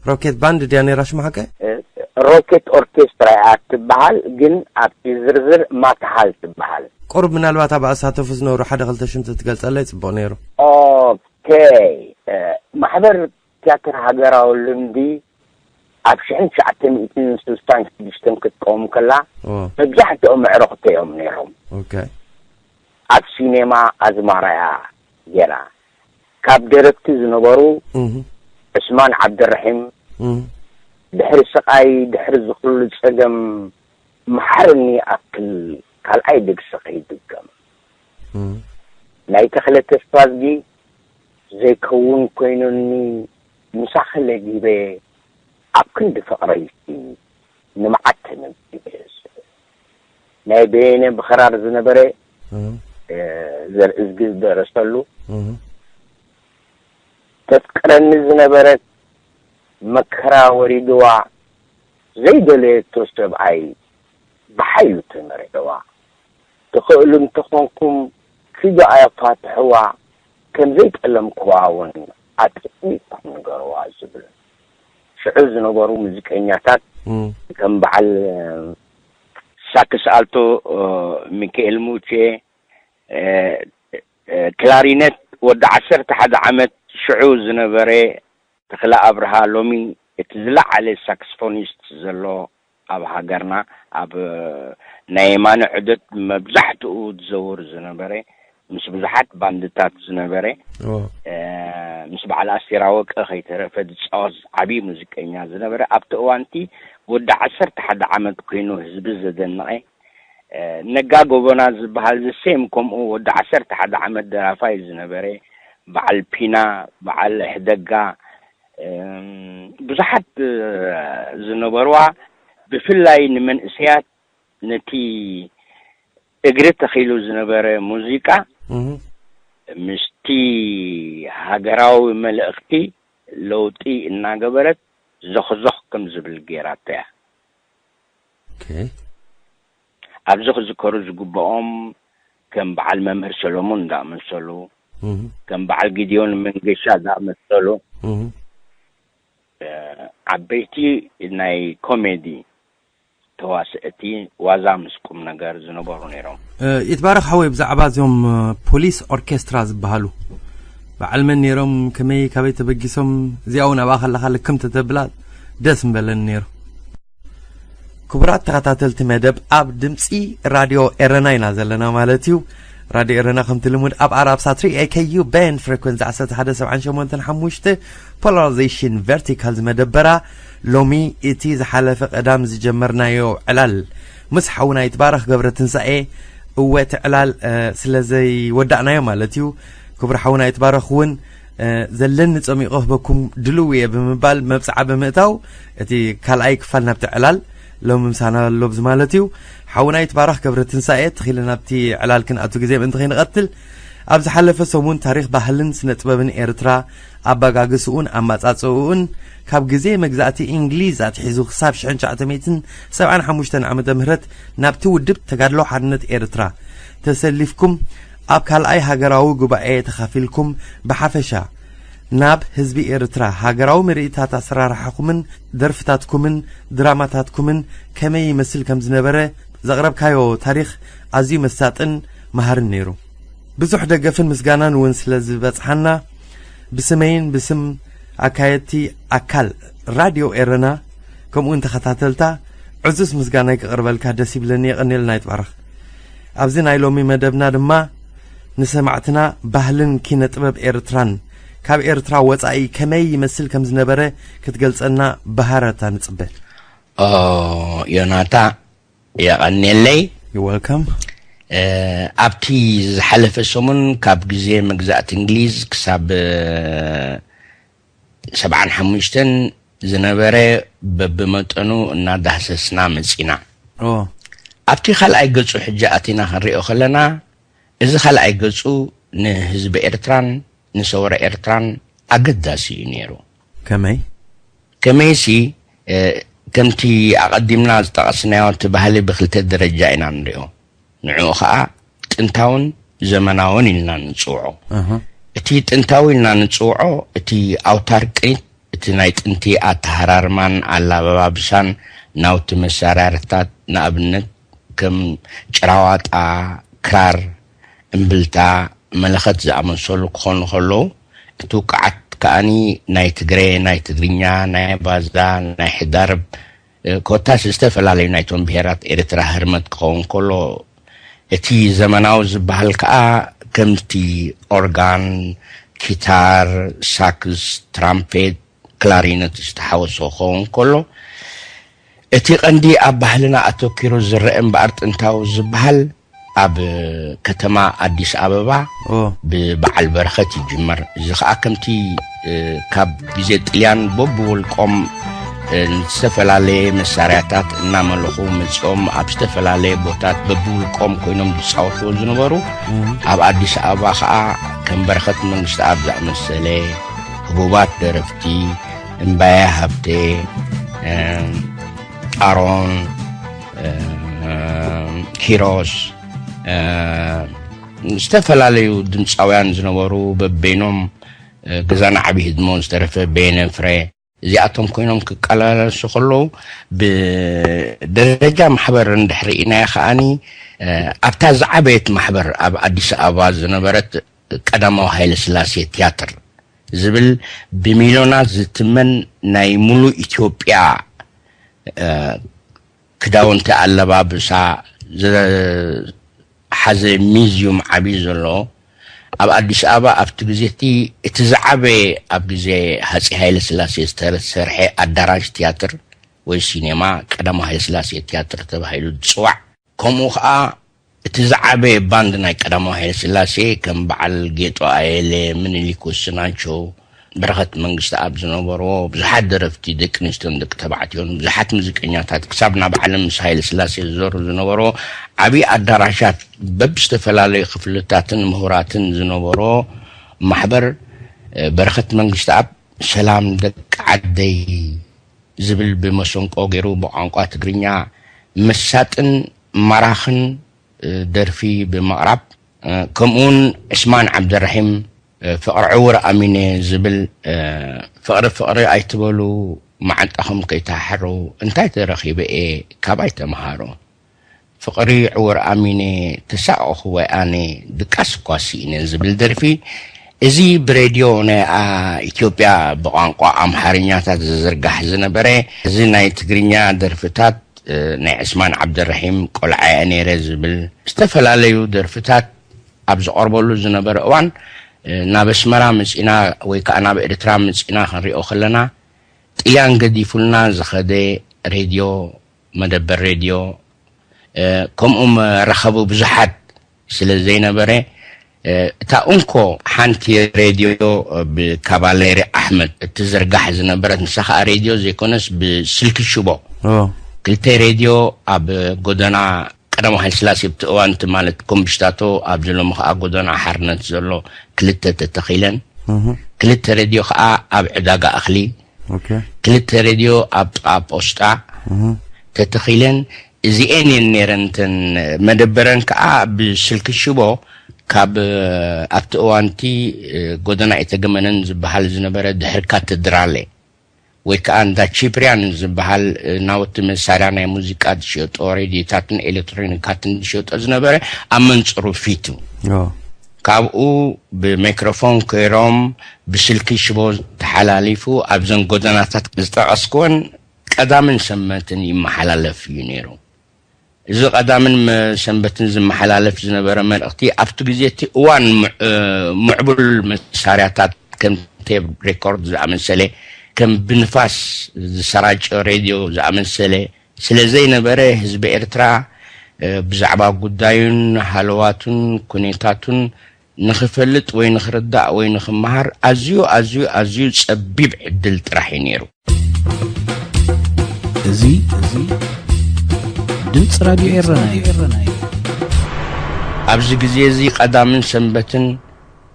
ሮኬት ባንድ ድያ ነይራ ሽማ ሓቀ? እ፣ ሮኬት ኦርኬስትራ እያ ትበሃል፣ ግን ኣብቲ ዝርዝር ማትሃል ትበሃል። ቁሩብ ምናልባት ኣብ ኣሳተፉ ዝነበሩ ሓደ ክልተ ሽም ትገልጸለይ ጽቡቕ ነይሩ። ኦኬ። እ፣ ማሕበር ቲያትር ሃገራዊ ልምዲ ኣብ ሽሕን ትሽዓተ ሚእትን ስልሳን ሽዱሽተን ክትቀውም ከላ፣ ኦ፣ መብዛሕትኦም ኣዕሩኽቲ እዮም ነይሮም። ኦኬ። ኣብ ሲኔማ ኣዝማራያ ጌራ። ካብ ደረፍቲ ዝነበሩ እህ፣ ዕስማን ዓብደራሒም፣ እህ፣ ድሕሪ ስቓይ፣ ድሕሪ ዝኹሉ ጸገም፣ መሓረኒ ይኣክል ካልኣይ ደግሲ ከይድገም። እህ፣ ናይ ተኽለ ተስፋዝጊ ዘይከውን ኮይኑኒ፣ ምሳኺ ለጊበ ኣብ ክንዲ ፍቕረይሲ ንመዓት ተመዝጊበ። ናይ በየነ ብኽራር ዝነበረ፣ እህ፣ እ፣ ዘርእዝጊ ዝደረሰሉ፣ እህ፣ ተፍቅረኒ ዝነበረት መከራ ወሪድዋ ዘይደለየቶ ሰብኣይ ብሓይሉ ተመርዕዋ። ትኽእሉ እንተኾንኩም ኪዱ ኣፋትሕዋ፣ ከም ዘይጠለምክዋ እውን ኣጥቢቕኩም ንገርዋ ዝብል። ሽዑ ዝነበሩ ሙዚቀኛታት እም፣ ከም በዓል ሳክስ ኣልቶ፣ እ፣ ሚካኤል ሙቼ፣ እ፣ እ፣ ክላሪነት ወዲ ዓሰርተ ሓደ ዓመት ሽዑ ዝነበረ ተኽለ ኣብርሃ፣ ሎሚ እቲ ዝለዓለ ሳክስፎኒስት ዘሎ ኣብ ሃገርና፣ ኣብ ናይ የማነ ዑደት መብዛሕትኡ ዝዘውር ዝነበረ፣ ምስ ብዙሓት ባንድታት ዝነበረ፣ ኦ፣ እ፣ ምስ በዓል ኣስቴር ኣወቀ ከይተረፈ ዝጻወት ዓብዪ ሙዚቀኛ ዝነበረ፣ ኣብቲ እዋንቲ ወዲ ዓሰርተ ሓደ ዓመት ኮይኑ ህዝቢ ዘደነቐ፣ እ፣ ነጋ ጎበና ዝበሃል ዘሴም ከምኡ ወዲ ዓሰርተ ሓደ ዓመት ደራፋይ ዝነበረ፣ በዓል ፒና፣ በዓል ሕደጋ፣ እም፣ ብዙሓት፣ እ፣ ዝነበርዋ፣ ብፍላይ ንመንእሰያት ነቲ እግሪ ተኺሉ ዝነበረ ሙዚቃ እህ፣ ምስቲ ሃገራዊ መልእኽቲ ለውጢ እናገበረት ዞኽዞኽ ከም ዝብል ገይራቶ እያ። ኦኬ። ኣብዚ ክዝከሩ ዝግብኦም ከም በዓል መምህር ሰሎሞን ዝኣመሰሉ፣ እህ፣ ከም በዓል ጊድዮን መንገሻ ዝኣመሰሉ፣ እህ፣ እ፣ ዓበይቲ ናይ ኮሜዲ ተዋስእቲ ዋዛ ምስ ቁም ነገር ዝነበሩ ነይሮም። እ፣ ይትባረክ ሓወይ፣ ብዛዕባ እዚኦም፣ እ፣ ፖሊስ ኦርኬስትራ ዝበሃሉ በዓል መን ነይሮም፣ ከመይ፣ ካበይ ተበጊሶም፣ እዚኣ እውን ኣብኣ ከለኻ ልክም ተተብላ ደስ ምበለኒ ነይሩ። ክቡራት ተኸታተልቲ መደብ፣ ኣብ ድምፂ ራድዮ ኤረና ኢና ዘለና ማለት እዩ። ራድዮ ኤረና ከምቲ ልሙድ ኣብ ኣራብ ሳትሪ ኤ ኬ ዩ ባንድ ፍሪኩንሲ ዓሰርተ ሓደ ሰብዓን ሸሞንተን ሓሙሽተ ፖላራይዜሽን ቨርቲካል ዝመደበራ፣ ሎሚ እቲ ዝሓለፈ ቀዳም ዝጀመርናዮ ዕላል ምስ ሓውና ይትባረኽ ገብረ ትንሳኤ፣ እወ እቲ ዕላል፣ እ፣ ስለ ዘይወዳእናዮ ማለት እዩ። ክቡር ሓውና ይትባረኽ እውን፣ እ፣ ዘለኒ ጸሚቑ ክህበኩም ድልው እየ ብምባል መብጽዓ ብምእታው፣ እቲ ካልኣይ ክፋል ናብቲ ዕላል ሎሚ ምሳና ኣሎ ብዚ ማለት እዩ። ሓውና ይትባረኽ ገብረ ትንሳኤ፣ ተኺለ ናብቲ ዕላል ክንኣቱ ግዜ ምእንቲ ከይንቐትል፣ ኣብ ዝሓለፈ ሰሙን ታሪኽ ባህልን ስነ ጥበብን ኤርትራ፣ ኣበጋግስኡን ኣመጻጽእኡን፣ ካብ ግዜ መግዛእቲ እንግሊዝ ኣትሒዙ ክሳብ ሽሕን ትሽዓተ ሚእትን ሰብዓን ሓሙሽተን ዓመተ ምህረት ናብቲ ውድብ ተጋድሎ ሓርነት ኤርትራ ተሰሊፍኩም፣ ኣብ ካልኣይ ሃገራዊ ጉባኤ ተኻፊልኩም፣ ብሓፈሻ ናብ ህዝቢ ኤርትራ ሃገራዊ ምርኢታት ኣሰራርሓኹምን ደርፍታትኩምን ድራማታትኩምን ከመይ ይመስል ከም ዝነበረ ዘቕረብካዮ ታሪኽ ኣዝዩ መሳጥን መሃርን ነይሩ። ብዙሕ ደገፍን ምስጋናን እውን ስለ ዝበጽሓና፣ ብስመይን ብስም ኣካየድቲ ኣካል ራድዮ ኤረና፣ ከምኡውን ተኸታተልታ፣ ዕዙዝ ምስጋናይ ክቕርበልካ ደስ ይብለኒ። የቐንየልና ይትባረኽ። ኣብዚ ናይ ሎሚ መደብና ድማ ንሰማዕትና ባህልን ኪነ ጥበብ ኤርትራን ካብ ኤርትራ ወጻኢ ከመይ ይመስል ከም ዝነበረ ክትገልጸልና ብሃረርታ ንጽበ። ኦ፣ ዮናታ፣ የቐንየለይ። You're welcome። እ፣ ኣብቲ ዝሓለፈ ሰሙን ካብ ግዜ መግዛእቲ እንግሊዝ ክሳብ፣ እ፣ ሰብዓን ሓሙሽተን ዝነበረ በብመጠኑ እናዳህሰስና መጺና። ኦ። ኣብቲ ካልኣይ ገጹ ሕጂ ኣቲና ክንሪኦ ከለና፣ እዚ ካልኣይ ገጹ ንህዝቢ ኤርትራን ንሰውራ ኤርትራን ኣገዳሲ እዩ ነይሩ። ኦኬ። ከመይ? ከመይሲ፣ እ፣ ከምቲ ኣቐዲምና ዝጠቐስናዮ፣ እቲ ባህሊ ብክልተ ደረጃ ኢና ንሪኦ። ንዕኡ ኸኣ ጥንታውን ዘመናውን ኢልና ንጽውዖ። ኣሃ። እቲ ጥንታዊ ኢልና ንጽውዖ፣ እቲ ኣውታር ቅኒት፣ እቲ ናይ ጥንቲ ኣተሃራርማን ኣላበባብሳን ናውቲ መሳርያታት፣ ንኣብነት ከም ጭራዋጣ፣ ክራር፣ እምብልታ፣ መለኸት ዝኣመሰሉ ክኾኑ ከለዉ፣ እቲ ውቃዓት ከኣኒ ናይ ትግሬ፣ ናይ ትግርኛ፣ ናይ ባዛ፣ ናይ ሕዳርብ፣ እ፣ ኮታስ ዝተፈላለዩ ናይቶም ብሄራት ኤርትራ ህርመት ክኸውን ከሎ፣ እቲ ዘመናዊ ዝበሃል ከኣ ከምቲ ኦርጋን፣ ኪታር፣ ሳክስ፣ ትራምፔት፣ ክላሪነት ዝተሓወሶ ክኸውን ከሎ፣ እቲ ቀንዲ ኣብ ባህልና ኣተኪሩ ዝረአ እምበኣር ጥንታዊ ዝበሃል ኣብ ከተማ ኣዲስ ኣበባ ኦ። ብበዓል በረኸት ይጅመር። እዚ ኸኣ ከምቲ፣ እ፣ ካብ ግዜ ጥልያን በብውልቆም፣ እ፣ ዝተፈላለየ መሳርያታት እናመለኹ መጺኦም ኣብ ዝተፈላለየ ቦታት በብውልቆም ኮይኖም ዝጻወትዎ ዝነበሩ፣ እም። ኣብ ኣዲስ ኣበባ ኸኣ ከም በረኸት መንግስተኣብ ዝኣመሰለ ህቡባት ደረፍቲ፣ እምባየ ሃብተ፣ እ፣ ኣሮን፣ እ፣ ኪሮስ፣ እ፣ ዝተፈላለዩ ድምፃውያን ዝነበሩ በበይኖም፣ እ፣ ገዛና ዓብዪ ህድሞን ዝተረፈ በየነ ፍረ፣ እዚኣቶም ኮይኖም ክቀላለሱ ከለዉ፣ ብደረጃ ማሕበር እንድሕር ርኢናዮ ከኣኒ፣ እ፣ ኣብታ ዝዓበየት ማሕበር ኣብ ኣዲስ ኣበባ ዝነበረት ቀዳማዊ ሃይለ ስላሴ ትያትር ዝብል ብሚልዮናት ዝትመን ናይ ሙሉእ ኢትዮጵያ፣ እ፣ ክዳውንቲ ኣለባብሳ ዝሓዘ ሚዝዩም ዓብዪ ዘሎ ኣብ ኣዲስ ኣበባ፣ ኣብቲ ግዜ እቲ፣ እቲ ዝዓበየ ኣብ ግዜ ሃፀይ ሃይለ ስላሴ ዝተሰርሐ ኣዳራሽ ትያትር ወይ ሲኔማ ቀዳማዊ ሃይለ ስላሴ ትያትር ተባሂሉ ዝፅዋዕ፣ ከምኡ ኸዓ እቲ ዝዓበየ ባንድ ናይ ቀዳማዊ ሃይለ ስላሴ ከም በዓል ጌጡ ኣየለ፣ ምኒልክ ወስናቸው፣ በረኸት መንግስተኣብ ዝነበርዎ ብዙሓት ደረፍቲ ደቂ ኣንስትዮን ደቂ ተባዕትዮን፣ ብዙሓት ሙዚቀኛታት ክሳብ ናብ ዓለም ምስ ሃይለ ስላሴ ዝዞሩ ዝነበርዎ ዓብዪ ኣዳራሻት በብዝተፈላለዩ ክፍልታትን ምሁራትን ዝነበርዎ ማሕበር፣ እ፣ በረኸት መንግስተኣብ ሰላም ደቂ ዓደይ ዝብል ብመሰንቆ ገይሩ ብቋንቋ ትግርኛ መሳጥን ማራኽን፣ እ፣ ደርፊ ብምቕራብ፣ እ፣ ከምኡውን ዕስማን ዓብደራሒም፣ እ፣ ፍቕሪ ዕውር ኣሚነ ዝብል፣ እ፣ ፍቕሪ ፍቕሪ ኣይትበሉ፣ መዓንጣኹም ከይትሓሕሩ፣ እንታይ ተረኺበ እየ፣ ካባይ ተምሃሩ። ፍቕሪ ዕውር ኣሚነ፣ ተሳቐኹ ወይ ኣነ፣ ድቃስ እኳ ስኢነ ዝብል ደርፊ፣ እዚ ብሬድዮ ናይ፣ ኣ፣ ኢትዮጵያ ብቋንቋ ኣምሓርኛታት ዝዝርጋሕ ዝነበረ፣ እዚ ናይ ትግርኛ ደርፍታት፣ እ፣ ናይ ዕስማን ዓብደረሒም ቆልዓ እየ ነይረ ዝብል፣ ዝተፈላለዩ ደርፍታት ኣብ ዝቐርበሉ ዝነበረ እዋን፣ እ፣ ናብ ኣስመራ መጺና ወይ ከኣ ናብ ኤርትራ መጺና ክንሪኦ ከለና፣ ጥልያን ገዲፉልና ዝኸደ ሬድዮ፣ መደበር ሬድዮ፣ እ፣ ከምኡ መራኸቢ ብዙሓት ስለ ዘይነበረ፣ እ፣ እታ እንኮ ሓንቲ ሬድዮ ብካቫሌሪ ኣሕመድ እትዝርጋሕ ዝነበረት፣ ንሳ ኸኣ ሬድዮ ዘይኮነስ ብስልኪ ሽቦ። ኦ። ክልተ ሬድዮ ኣብ ጎደና ቀዳማዊ ሃይለ ስላሴ ኣብቲ እዋን እቲ ማለት ኮምብሽታቶ፣ ኣብዚ ሎሚ ኸኣ ጎደና ሓርነት ዘሎ ክልተ ተተኺለን። እህ። ክልተ ሬድዮ ኸኣ ኣብ ዕዳጋ እኽሊ። ኦኬ። ክልተ ሬድዮ ኣብ ጥቓ ፖስጣ እህ። ተተኺለን። እዚኤን እየን ነይረን እተን መደበረን ከኣ ብስልኪ ሽቦ ካብ ኣብቲ እዋንቲ ጎደና ኢተገመነን ዝበሃል ዝነበረ ድሕሪ ካቴድራለ ወይ ከኣ እንዳ ቺፕርያን ዝበሃል ናውቲ መሳርያ ናይ ሙዚቃ ዝሸጦ ሬድዮታትን ኤሌክትሮኒካትን ዝሸጦ ዝነበረ ኣብ መንጽሩ ፊቱ። ኦ። ካብኡ ብማይክሮፎን ከይሮም ብስልኪ ሽቦ ተሓላሊፉ ኣብዘን ጎደናታት ዝጠቐስክወን ቀዳምን ሰንበትን ይመሓላለፍ እዩ ነይሩ። እዚ ቀዳምን መ-፣ ሰንበትን ዝመሓላለፍ ዝነበረ መልእኽቲ ኣብቲ ግዜ እቲ እዋን ምዕ-፣ ምዕቡል መሳርያታት ከም ቴፕ ሬኮርድ ዝኣመሰለ፣ ከም ብንፋስ ዝሰራጨ ሬድዮ ዝኣመሰለ ስለ ዘይነበረ፣ ህዝቢ ኤርትራ፣ እ፣ ብዛዕባ ጉዳዩን ሃለዋቱን ኩኔታቱን ንኽፈልጥ ወይ ንኽርዳእ ወይ ንኽመሃር ኣዝዩ፣ ኣዝዩ፣ ኣዝዩ ጸቢብ ዕድል ጥራሕ እዩ ነይሩ። እዚ፣ እዚ ድምፂ ራድዮ ኤረና እዩ። ኣብዚ ግዜ እዚ ቀዳምን ሰንበትን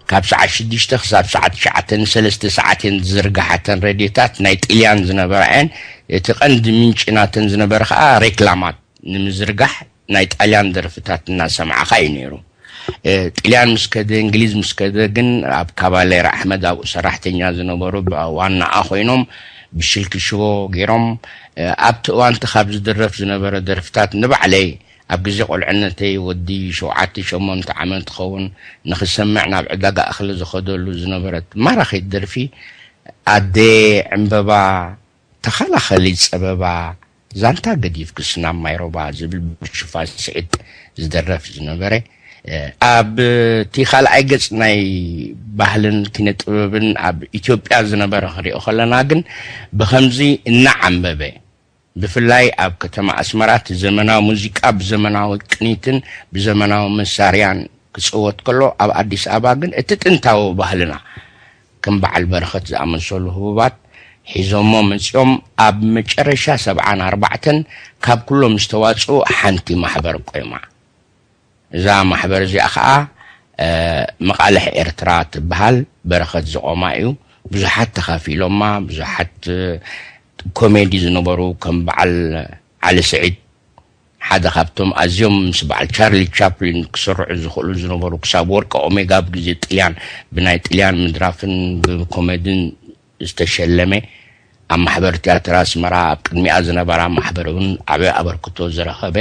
ካብ ሰዓት ሽዱሽተ ክሳብ ሰዓት ትሽዓተ ንሰለስተ ሰዓት እየን ዝዝርግሓ። እተን ሬድዮታት ናይ ጥልያን ዝነበራ እየን። እቲ ቀንዲ ምንጪ ናተን ዝነበረ ከዓ ሬክላማት ንምዝርጋሕ ናይ ጣልያን ደርፍታት እናሰማዕኻ እዩ ነይሩ። ጥልያን ምስ ከደ፣ እንግሊዝ ምስ ከደ ግን ኣብ ካባሌር ኣሕመድ ኣብኡ ሰራሕተኛ ዝነበሩ ዋናኣ ኮይኖም ብሽልኪ ሽቦ ገይሮም ኣብቲ እዋንቲ ካብ ዝድረፍ ዝነበረ ደርፍታት ንባዕለይ ኣብ ግዜ ቆልዕነተይ ወዲ ሸውዓተ ሸሞንተ ዓመት ክኸውን ንኽሰምዕ ናብ ዕዳጋ እኽሊ ዝኸደሉ ዝነበረት ማራኺት ደርፊ ኣደ ዕምበባ ተኸላኸሊ ጸበባ ዛንታ ገዲፍክስ ናብ ማይሮባ ዝብል ብሽፋን ስዒድ ዝደረፍ ዝነበረ ኣብ እቲ ካልኣይ ገጽ ናይ ባህልን ኪነ ጥበብን ኣብ ኢትዮጵያ ዝነበረ ክሪኦ ከለና ግን ብኸምዚ እናዓንበበ ብፍላይ ኣብ ከተማ ኣስመራ እቲ ዘመናዊ ሙዚቃ ብዘመናዊ ቅኒትን ብዘመናዊ መሳርያን ክጽወት ከሎ ኣብ ኣዲስ ኣበባ ግን እቲ ጥንታዊ ባህልና ከም በዓል በረኸት ዝኣመሰሉ ህቡባት ሒዞሞ መጺኦም ኣብ መጨረሻ ሰብዓን ኣርባዕተን ካብ ኩሎም ዝተዋጽኡ ሓንቲ ማሕበር ቆይማ። እዛ ማሕበር እዚኣ ኸኣ መቓልሕ ኤርትራ ትበሃል በረኸት ዝቖማ እዩ። ብዙሓት ተኻፊሎማ፣ ብዙሓት ኮሜዲ ዝነበሩ ከም በዓል ዓሊ ስዒድ ሓደ ካብቶም ኣዝዮም ምስ በዓል ቻርሊ ቻፕሊን ክስርዑ ዝኽእሉ ዝነበሩ ክሳብ ወርቂ ኦሜጋ ኣብ ግዜ ጥልያን ብናይ ጥልያን ምድራፍን ብኮሜድን ዝተሸለመ ኣብ ማሕበር ትያትር ኣስመራ ኣብ ቅድሚኣ ዝነበራ ማሕበር እውን ዓብዪ ኣበርክቶ ዝረኸበ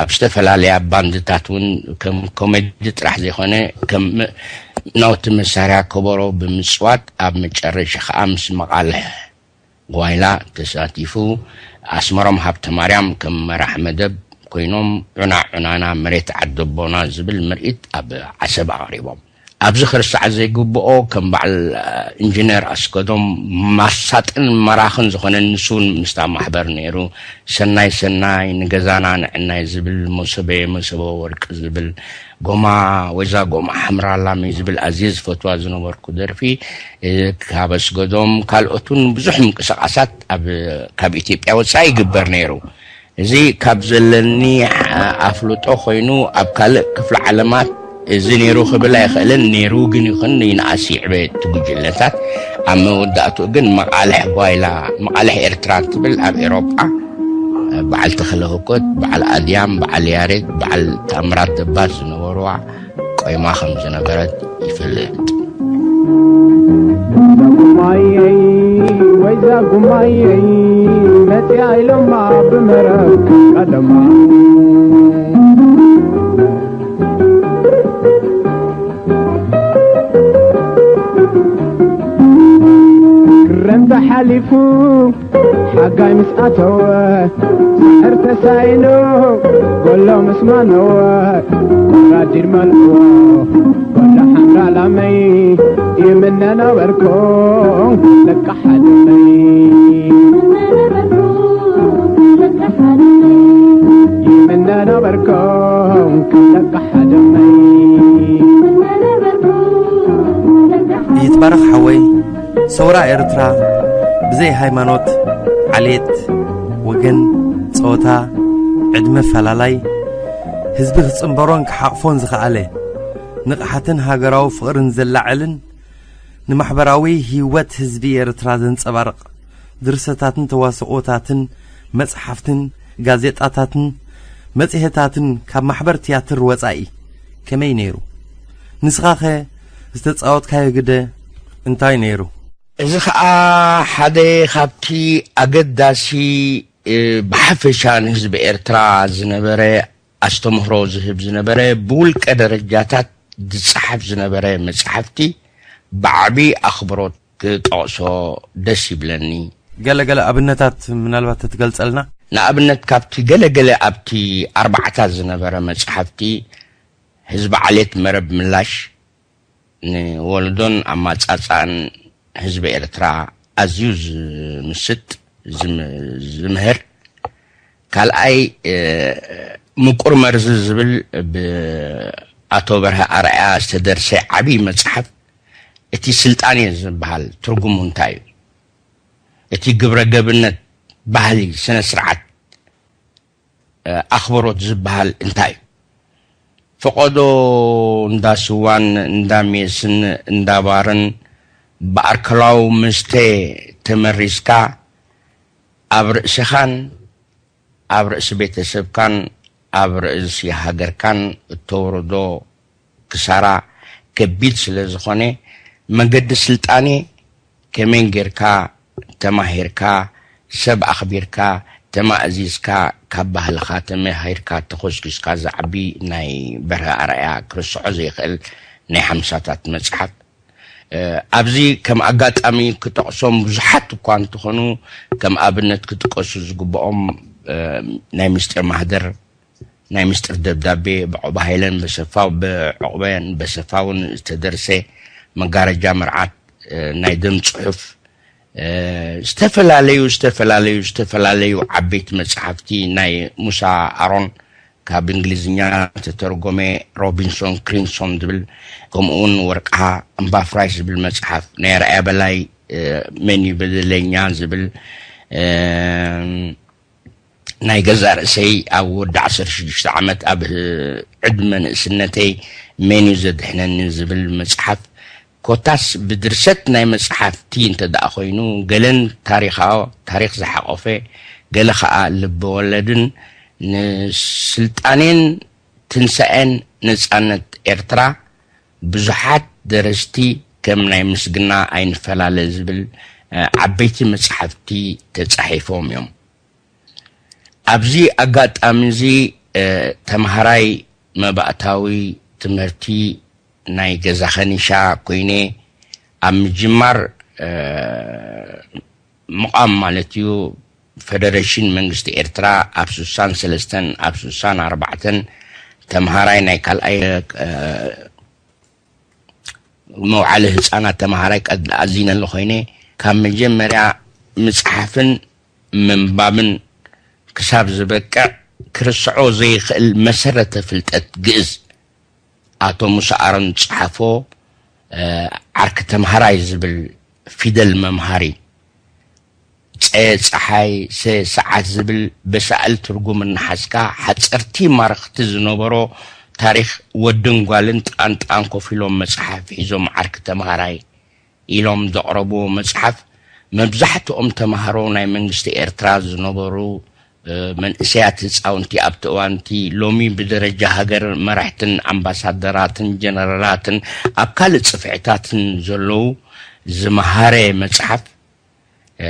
ኣብ ዝተፈላለያ ባንድታት እውን ከም ኮሜዲ ጥራሕ ዘይኮነ ከም ናውቲ መሳርያ ከበሮ ብምፅዋት ኣብ መጨረሻ ከዓ ምስ መቓልሕ ጓይላ ተሳቲፉ ኣስመሮም ሃብተማርያም ከም መራሕ መደብ ኮይኖም ዑና ዑናና መሬት ዓደቦና ዝብል ምርኢት ኣብ ዓሰብ ኣቕሪቦም። ኣብዚ ክርሳዕ ዘይግብኦ ከም በዓል ኢንጂነር ኣስገዶም ማሳጥን መራኽን ዝኾነ ንሱ እውን ምስታ ማሕበር ነይሩ። ሰናይ ሰናይ ንገዛና ንዕናይ ዝብል መሶበ መሶበ ወርቂ ዝብል ጎማ ወይዛ ጎማ ሓምራ ላሚ ዝብል ኣዝየ ዝፈትዋ ዝነበርኩ ደርፊ ካብ ኣስገዶም ካልኦት እውን ብዙሕ ምንቅስቃሳት ኣብ ካብ ኢትዮጵያ ወፃኢ ይግበር ነይሩ። እዚ ካብ ዘለኒ ኣፍልጦ ኮይኑ ኣብ ካልእ ክፍለ ዓለማት እዚ ነይሩ ክብል ኣይኽእልን። ነይሩ ግን ይኹን ይንኣስ ይዕበ እቲ ጉጅለታት ኣብ መወዳእትኡ ግን መቓልሕ ጓይላ መቓልሕ ኤርትራ ትብል ኣብ ኤሮጳ በዓል ተኽለ ህኮት በዓል ኣድያም በዓል ያሬድ በዓል ተኣምራት ደባር ዝነበርዋ ቆይማ ከም ዝነበረት ይፍለጥ። ዛጉማየይ ወይ ዛጉማየይ መፅያ ኢሎማ ብመረብ ቀደማ ክረምቲ ሓሊፉ ሓጋይ ምስ ኣተወ ሳዕሪ ተሳኢኑ ጎሎ ምስ ማነወ ወራዲድ መልክዎ ወላ ሓምራ ላመይ ይምነ ነበርኩ ለቃ ሓደመይ ይምነ ነበርኩ ለቃ ሓደመይ ይትባረኽ ሓወይ፣ ሰውራ ኤርትራ ብዘይ ሃይማኖት፣ ዓሌት፣ ወገን፣ ጾታ፣ ዕድመ ፈላላይ ህዝቢ ክጽንበሮን ክሓቕፎን ዝኸኣለ ንቕሓትን ሃገራዊ ፍቕርን ዘላዕልን ንማሕበራዊ ህይወት ህዝቢ ኤርትራ ዘንጸባርቕ ድርሰታትን ተዋስኦታትን መጽሓፍትን ጋዜጣታትን መጽሔታትን ካብ ማሕበር ትያትር ወጻኢ ከመይ ነይሩ? ንስኻኸ ዝተጻወትካዮ ግደ እንታይ ነይሩ? እዚ ኸኣ ሓደ ካብቲ ኣገዳሲ ብሓፈሻ ንህዝቢ ኤርትራ ዝነበረ ኣስተምህሮ ዝህብ ዝነበረ ብውልቀ ደረጃታት ዝጸሓፍ ዝነበረ መጻሕፍቲ ብዓቢ ኣኽብሮት ክጠቕሶ ደስ ይብለኒ። ገለ ገለ ኣብነታት ምናልባት ትገልጸልና? ንኣብነት ካብቲ ገለ ገለ ኣብቲ ኣርባዕታ ዝነበረ መጻሕፍቲ ህዝቢ ዓሌት መረብ ምላሽ ንወለዶን ኣማጻጽኣን ህዝቢ ኤርትራ ኣዝዩ ዝምስጥ ዝምህር ካልኣይ ምቁር መርዚ ዝብል ብኣቶ በርሀ ኣርኣያ ዝተደርሰ ዓብዪ መፅሓፍ እቲ ስልጣኔ ዝበሃል ትርጉሙ እንታይ እዩ? እቲ ግብረ ገብነት ባህሊ ስነ ስርዓት ኣኽብሮት ዝበሃል እንታይ እዩ? ፈቐዶ እንዳ ስዋን እንዳ ሜስን እንዳ ባርን ብኣልኮላዊ መስተ ተመሪዝካ፣ ኣብ ርእስኻን ኣብ ርእሲ ቤተሰብካን ኣብ ርእሲ ሃገርካን እተውርዶ ክሳራ ከቢድ ስለ ዝኾነ፣ መገዲ ስልጣኔ ከመይ ጌርካ ተማሂርካ፣ ሰብ ኣኽቢርካ፣ ተማእዚዝካ፣ ካብ ባህልኻ ተማሂርካ ተኾስኪስካ ዝዓቢ ናይ በርሀ ኣርኣያ ክርስዖ ዘይኽእል ናይ ሓምሳታት መጽሓፍ። እ፣ ኣብዚ ከም ኣጋጣሚ ክጠቕሶም ብዙሓት እኳ እንተኾኑ፣ ከም ኣብነት ክጥቀሱ ዝግብኦም፣ እ፣ ናይ ምስጢር ማህደር፣ ናይ ምስጢር ደብዳቤ፣ ብዑቕባሃይለን በሰፋው፣ ብዑቕበን በሰፋውን ዝተደርሰ፣ መጋረጃ መርዓት፣ እ፣ ናይ ደም ጽሑፍ፣ እ፣ ዝተፈላለዩ፣ ዝተፈላለዩ፣ ዝተፈላለዩ ዓበይቲ መጽሓፍቲ ናይ ሙሳ ኣሮን፣ ካብ እንግሊዝኛ ዝተተርጎመ ሮቢንሶን ክሪምሶን ዝብል፣ ከምኡውን ወርቃ እምባፍራሽ ዝብል መጽሓፍ፣ ናይ ኣርኣያ በላይ፣ እ፣ መን እዩ በደለኛ ዝብል፣ እ፣ ናይ ገዛእ ርእሰይ ኣብ ወዲ ዓሰርተ ሽዱሽተ ዓመት ኣብ ዕድመ ንእስነተይ መን እዩ ዘድሕነኒ ዝብል መጽሓፍ፣ ኮታስ ብድርሰት ናይ መጽሓፍቲ እንተ ደኣ ኮይኑ፣ ገለን ታሪኻዊ፣ ታሪኽ ዝሓቖፈ፣ ገለ ኸኣ ልበ ወለድን ንስልጣኔን ትንሳኤን ነጻነት ኤርትራ ብዙሓት ደረስቲ ከም ናይ ምስግና ኣይንፈላለ ዝብል፣ እ፣ ዓበይቲ መጽሓፍቲ ተጻሒፎም እዮም። ኣብዚ ኣጋጣሚ እዚ፣ እ፣ ተምሃራይ መባእታዊ ትምህርቲ ናይ ገዛ ኸኒሻ ኮይነ፣ ኣብ ምጅማር፣ እ፣ ምቓም ማለት እዩ፣ ፈደረሽን መንግስቲ ኤርትራ ኣብ ስሳን ሰለስተን ኣብ ስሳን ኣርባዕተን ተምሃራይ ናይ ካልኣይ፣ እ፣ መውዓሊ ህጻናት ተምሃራይ ቀድ-፣ ኣዚነሉ ኮይነ፣ ካብ መጀመርያ ምጽሓፍን ምንባብን ክሳብ ዝበቅዕ፣ ክርስዖ ዘይኽእል መሰረተ ፍልጠት ግእዝ፣ ኣቶ ሙሳ ኣሮን ዝጸሓፎ፣ እ፣ ዓርኪ ተምሃራይ ዝብል ፊደል መምሃሪ፣ ጸ ጸሓይ፣ ሰ ሰዓት ዝብል በሳእል ትርጉም እናሓዝካ፣ ሓጸርቲ ማርኽቲ ዝነበሮ ታሪኽ ወድን ጓልን ጣንጣን ኮፍ ኢሎም መጽሓፍ ሒዞም ዓርኪ ተምሃራይ ኢሎም ዘቕረብዎ መጽሓፍ፣ መብዛሕትኦም ተምሃሮ ናይ መንግስቲ ኤርትራ ዝነበሩ፣ እ፣ መንእሰያት ህጻውንቲ፣ ኣብቲ እዋንቲ ሎሚ ብደረጃ ሃገር መራሕትን ኣምባሳደራትን ጀነራላትን ኣብ ካልእ ጽፍዕታትን ዘለዉ ዝመሃረ መጽሓፍ፣ እ፣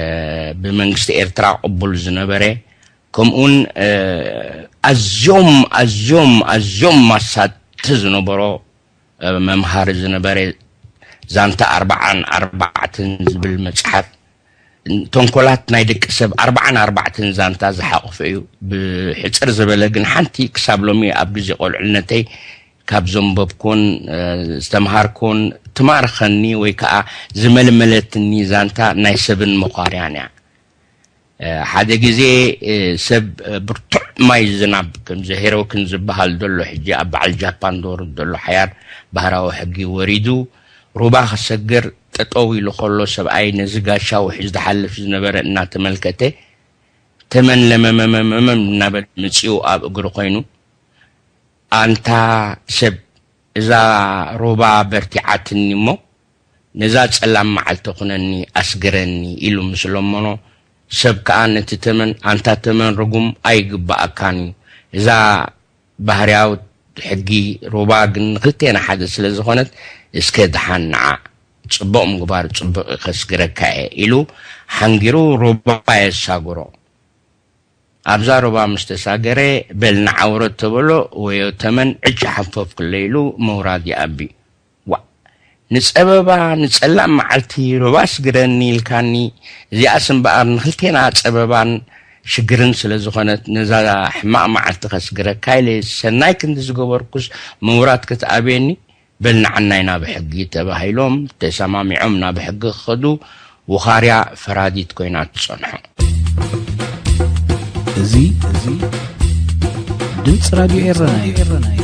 ብመንግስቲ ኤርትራ ቅቡል ዝነበረ፣ ከምኡውን፣ እ፣ ኣዝዮም፣ ኣዝዮም፣ ኣዝዮም ማሳቲ ዝነበሮ፣ እ፣ መምሃሪ ዝነበረ ዛንታ ኣርባዓን ኣርባዕተን ዝብል መጽሓፍ፣ ተንኮላት ናይ ደቂ ሰብ ኣርባዓን ኣርባዕተን ዛንታ ዝሓቖፈ እዩ። ብሕጽር ዝበለ ግን ሓንቲ ክሳብ ሎሚ ኣብ ግዜ ቆልዕነተይ ካብ ዘንበብኩን፣ እ፣ ዝተምሃርኩን ትማርኸኒ ወይ ከኣ ዝመልመለትኒ ዛንታ ናይ ሰብን መዃርያን እያ። እ፣ ሓደ ግዜ፣ እ፣ ሰብ፣ እ፣ ብርቱዕ ማይ ዝናብ ከምዚ ሄሮክን ዝበሃል ዘሎ ሕጂ ኣብ በዓል ጃፓን ዝወርድ ዘሎ ሓያል ባህራዊ ሕጊ ወሪዱ ሩባ ክሰግር ጠጠው ኢሉ ከሎ ሰብኣይ ነዚ ጋሻ ውሒዝ ዝሓልፍ ዝነበረ እናተመልከተ ተመን ለመመመመም እናበለ መጺኡ ኣብ እግሩ ኮይኑ፣ "ኣንታ ሰብ፣ እዛ ሩባ በርቲዓትኒ እሞ ነዛ ጸላም መዓልቲ ኩነኒ፣ ኣስግረኒ" ኢሉ ምስ ለመኖ፣ ሰብ ከኣ ነቲ ተመን፣ "ኣንታ ተመን ርጉም፣ ኣይግብኣካን እዩ። እዛ ባህርያዊት ሕጊ ሩባ ግን ንኽልቴና ሓደ ስለ ዝኾነት፣ እስከ ደሓን ንዓ፣ ጽቡቕ ምግባር ጽቡቕ እዩ፣ ከስግረካ እየ" ኢሉ ሓንጊሩ ሩባ የሳግሮ። ኣብዛ ሩባ ምስ ተሳገረ፣ "በል ንዓ ውረድ" ተበሎ፣ ወዮ ተመን ዕጭ ሓንፈፍ ክለ ኢሉ ምውራድ ይኣቢ። "ዋእ! ንጸበባ፣ ንጸላም መዓልቲ ሩባ ስግረኒ ኢልካኒ፣ እዚኣስ እምበኣር ንኽልቴና ጸበባን ሽግርን ስለ ዝኾነት፣ ነዛ ሕማቕ መዓልቲ ከስግረካ ኢለ ሰናይ ክንዲ ዝገበርኩስ ምውራድ ክትኣብየኒ? በል ንዓናይ ናብ ሕጊ" ተባሂሎም ተሰማሚዖም ናብ ሕጊ ክኸዱ ውኻርያ ፈራዲት ኮይና ትጸንሖ። እዚ፣ እዚ ድምፂ ራድዮ ኤረና እዩ።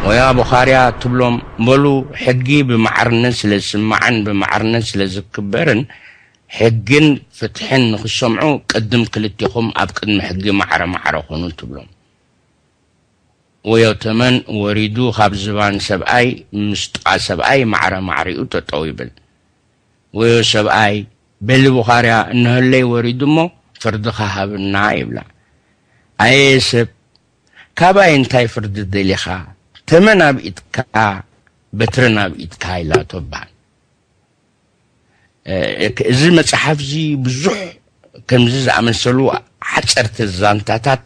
ወያ ቡኻርያ ትብሎም፣ በሉ ሕጊ ብማዕርነት ስለ ዝስማዕን ብማዕርነት ስለ ዝክበርን፣ ሕግን ፍትሕን ንኽሰምዑ ቅድም ክልቴኹም ኣብ ቅድሚ ሕጊ ማዕረ ማዕረ ኹኑ ትብሎም። ወዮ ተመን ወሪዱ ካብ ዝባን ሰብኣይ ምስ ጥቓ ሰብኣይ ማዕረ ማዕሪኡ ጠጠው ይብል። ወዮ ሰብኣይ በሊ ቡኻርያ እነሀለይ ወሪዱ እሞ ፍርድኻ ሃብና ይብላ። ኣየ ሰብ ካባይ እንታይ ፍርዲ ደሊኻ? ተመን ኣብ ኢድካ በትሪ ናብ ኢድካ ኢላቶ በሃል። እዚ መጽሓፍ እዚ ብዙሕ ከምዚ ዝኣመሰሉ ሓጸርቲ ዛንታታት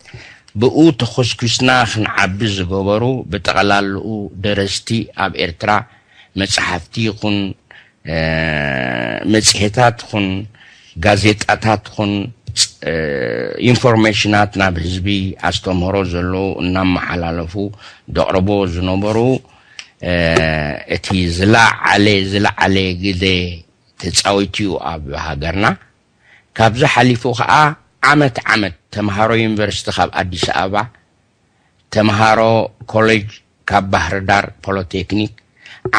ብኡ ተኾስኲስና ክንዓቢ ዝገበሩ ብጠቕላልኡ ደረስቲ ኣብ ኤርትራ መጽሓፍቲ ይኹን መጽሔታት ኹን ጋዜጣታት ኹን ኢንፎርሜሽናት ናብ ህዝቢ ኣስተምህሮ ዘለዉ እናመሓላለፉ ዘቕርቦ ዝነበሩ እቲ ዝለዓለ ዝለዓለ ግደ ተጻዊቱ እዩ ኣብ ሃገርና። ካብዚ ሓሊፉ ኸዓ ዓመት ዓመት ተምሃሮ ዩኒቨርሲቲ ካብ ኣዲስ ኣበባ ተምሃሮ ኮሌጅ ካብ ባህርዳር ፖሎቴክኒክ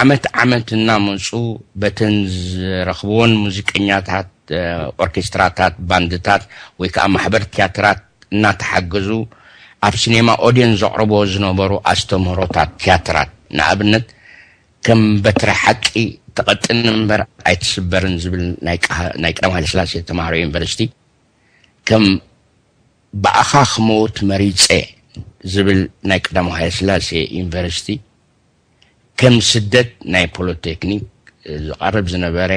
ዓመት ዓመት እናመፁ በተን ዝረኽብዎን ሙዚቀኛታት ኦርኬስትራታት ባንድታት ወይ ከዓ ማሕበር ትያትራት እናተሓገዙ ኣብ ሲኔማ ኦድየን ዘቕርቦ ዝነበሩ ኣስተምህሮታት ትያትራት ንኣብነት ከም በትረ ሓቂ ተቐጥን እምበር ኣይትስበርን ዝብል ናይ ቀዳማዊ ሃይለስላሴ ተምሃሮ ዩኒቨርሲቲ ከም ብኣኻ ክመውት መሪጸ ዝብል ናይ ቀዳማዊ ሃይለስላሴ ዩኒቨርሲቲ ከም ስደት ናይ ፖሎቴክኒክ ዝቐርብ ዝነበረ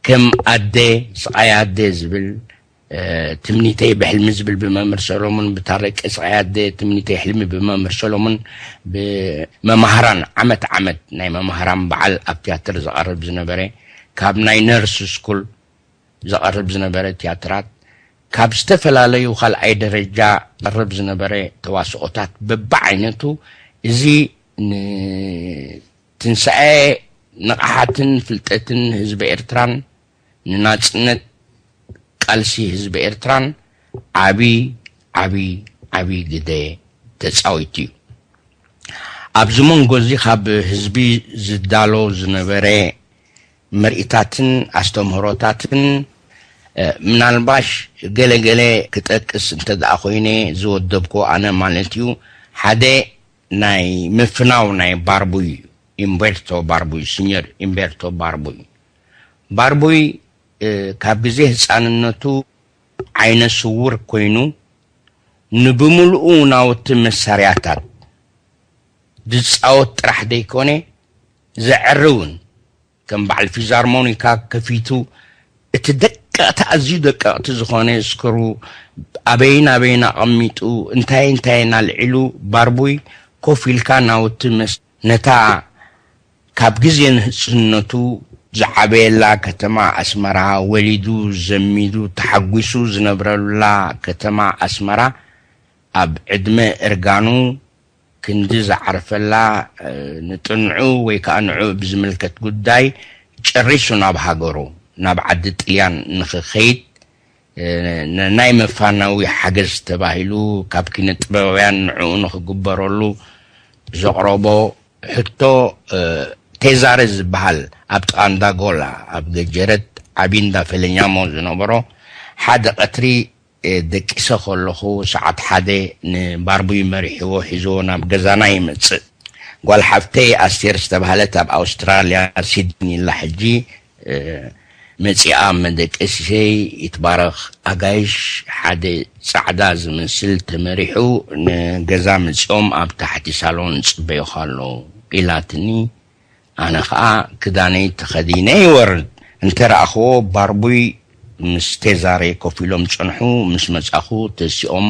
ከም ኣደ ስቓይ ኣደ ዝብል ትምኒተይ ብሕልሚ ዝብል ብመምህር ሰሎሙን ብታረቂ ስቓይ ኣደ ትምኒተይ ሕልሚ ብመምህር ሰሎሙን ብመማህራን ዓመት ዓመት ናይ መማህራን በዓል ኣብ ትያትር ዝቐርብ ዝነበረ ካብ ናይ ነርስ ስኩል ዘቐርብ ዝነበረ ትያትራት ካብ ዝተፈላለዩ ካልኣይ ደረጃ ቀርብ ዝነበረ ተዋስኦታት በብዓይነቱ እዚ ንትንሳኤ ንቕሓትን ፍልጠትን ህዝቢ ኤርትራን ንናጽነት ቃልሲ ህዝቢ ኤርትራን ዓቢ ዓቢ ዓቢ ግደ ተጻዊቱ እዩ። ኣብዚ መንጎ እዚ ካብ ህዝቢ ዝዳሎ ዝነበረ ምርኢታትን ኣስተምህሮታትን ምናልባሽ ገለገለ ክጠቅስ እንተ ደኣ ኮይነ ዝወደብኩ ኣነ ማለት እዩ። ሓደ ናይ ምፍናው ናይ ባርቡይ ኢምቤርቶ ባርቡይ ሲኞር ኢምቤርቶ ባርቡይ ባርቡይ ካብ ግዜ ህፃንነቱ ዓይነ ስውር ኮይኑ ንብምልኡ ናውቲ መሳርያታት ዝፃወት ጥራሕ ዘይኮነ ዘዕሪ እውን ከም በዓል ፊዛርሞኒካ ከፊቱ እቲ ደቀቕቲ ኣዝዩ ደቀቕቲ ዝኾነ ስክሩ ኣበይን ኣበይን ኣቐሚጡ እንታይ እንታይን ኣልዒሉ ባርቡይ ኮፍ ኢልካ ናውቲ መስ ነታ ካብ ግዜ ንህጽነቱ ዝዓበየላ ከተማ ኣስመራ ወሊዱ ዘሚዱ ተሓጒሱ ዝነብረላ ከተማ ኣስመራ ኣብ ዕድመ እርጋኑ ክንዲ ዝዓርፈላ ንጥንዑ ወይ ከዓ ንዑ ብዝምልከት ጉዳይ ጨሪሱ ናብ ሃገሩ ናብ ዓዲ ጥልያን ንክኸይድ ናይ መፋናዊ ሓገዝ ተባሂሉ ካብ ኪነ ጥበባውያን ንዕኡ ንክግበረሉ ዘቕረቦ ሕቶ ቴዛረ ዝበሃል ኣብ ጥቓ እንዳ ጎላ ኣብ ገጀረት ዓቢ እንዳ ፈለኛሞ ዝነበሮ ሓደ ቀትሪ ደቂሰ ከለኹ ሰዓት ሓደ ንባርቡይ መሪሕዎ ሒዝዎ ናብ ገዛና ይመጽእ። ጓል ሓፍተይ ኣስቴር ዝተባህለት ኣብ ኣውስትራልያ ሲድኒ ኢላ ሕጂ መጺኣ መደቀሲሰይ ይትባረኽ ኣጋይሽ ሓደ ጻዕዳ ዝመስል ተመሪሑ ንገዛ መጺኦም ኣብ ታሕቲ ሳሎን ይጽበዩኻ ኣለዉ ኢላትኒ። ኣነ ኸኣ ክዳነይ ተኸዲነ ይወርድ እንተ ረኣኽዎ ባርቡይ ምስ ቴዛሬ ኮፍ ኢሎም ጸንሑ። ምስ መጻኹ ተሲኦም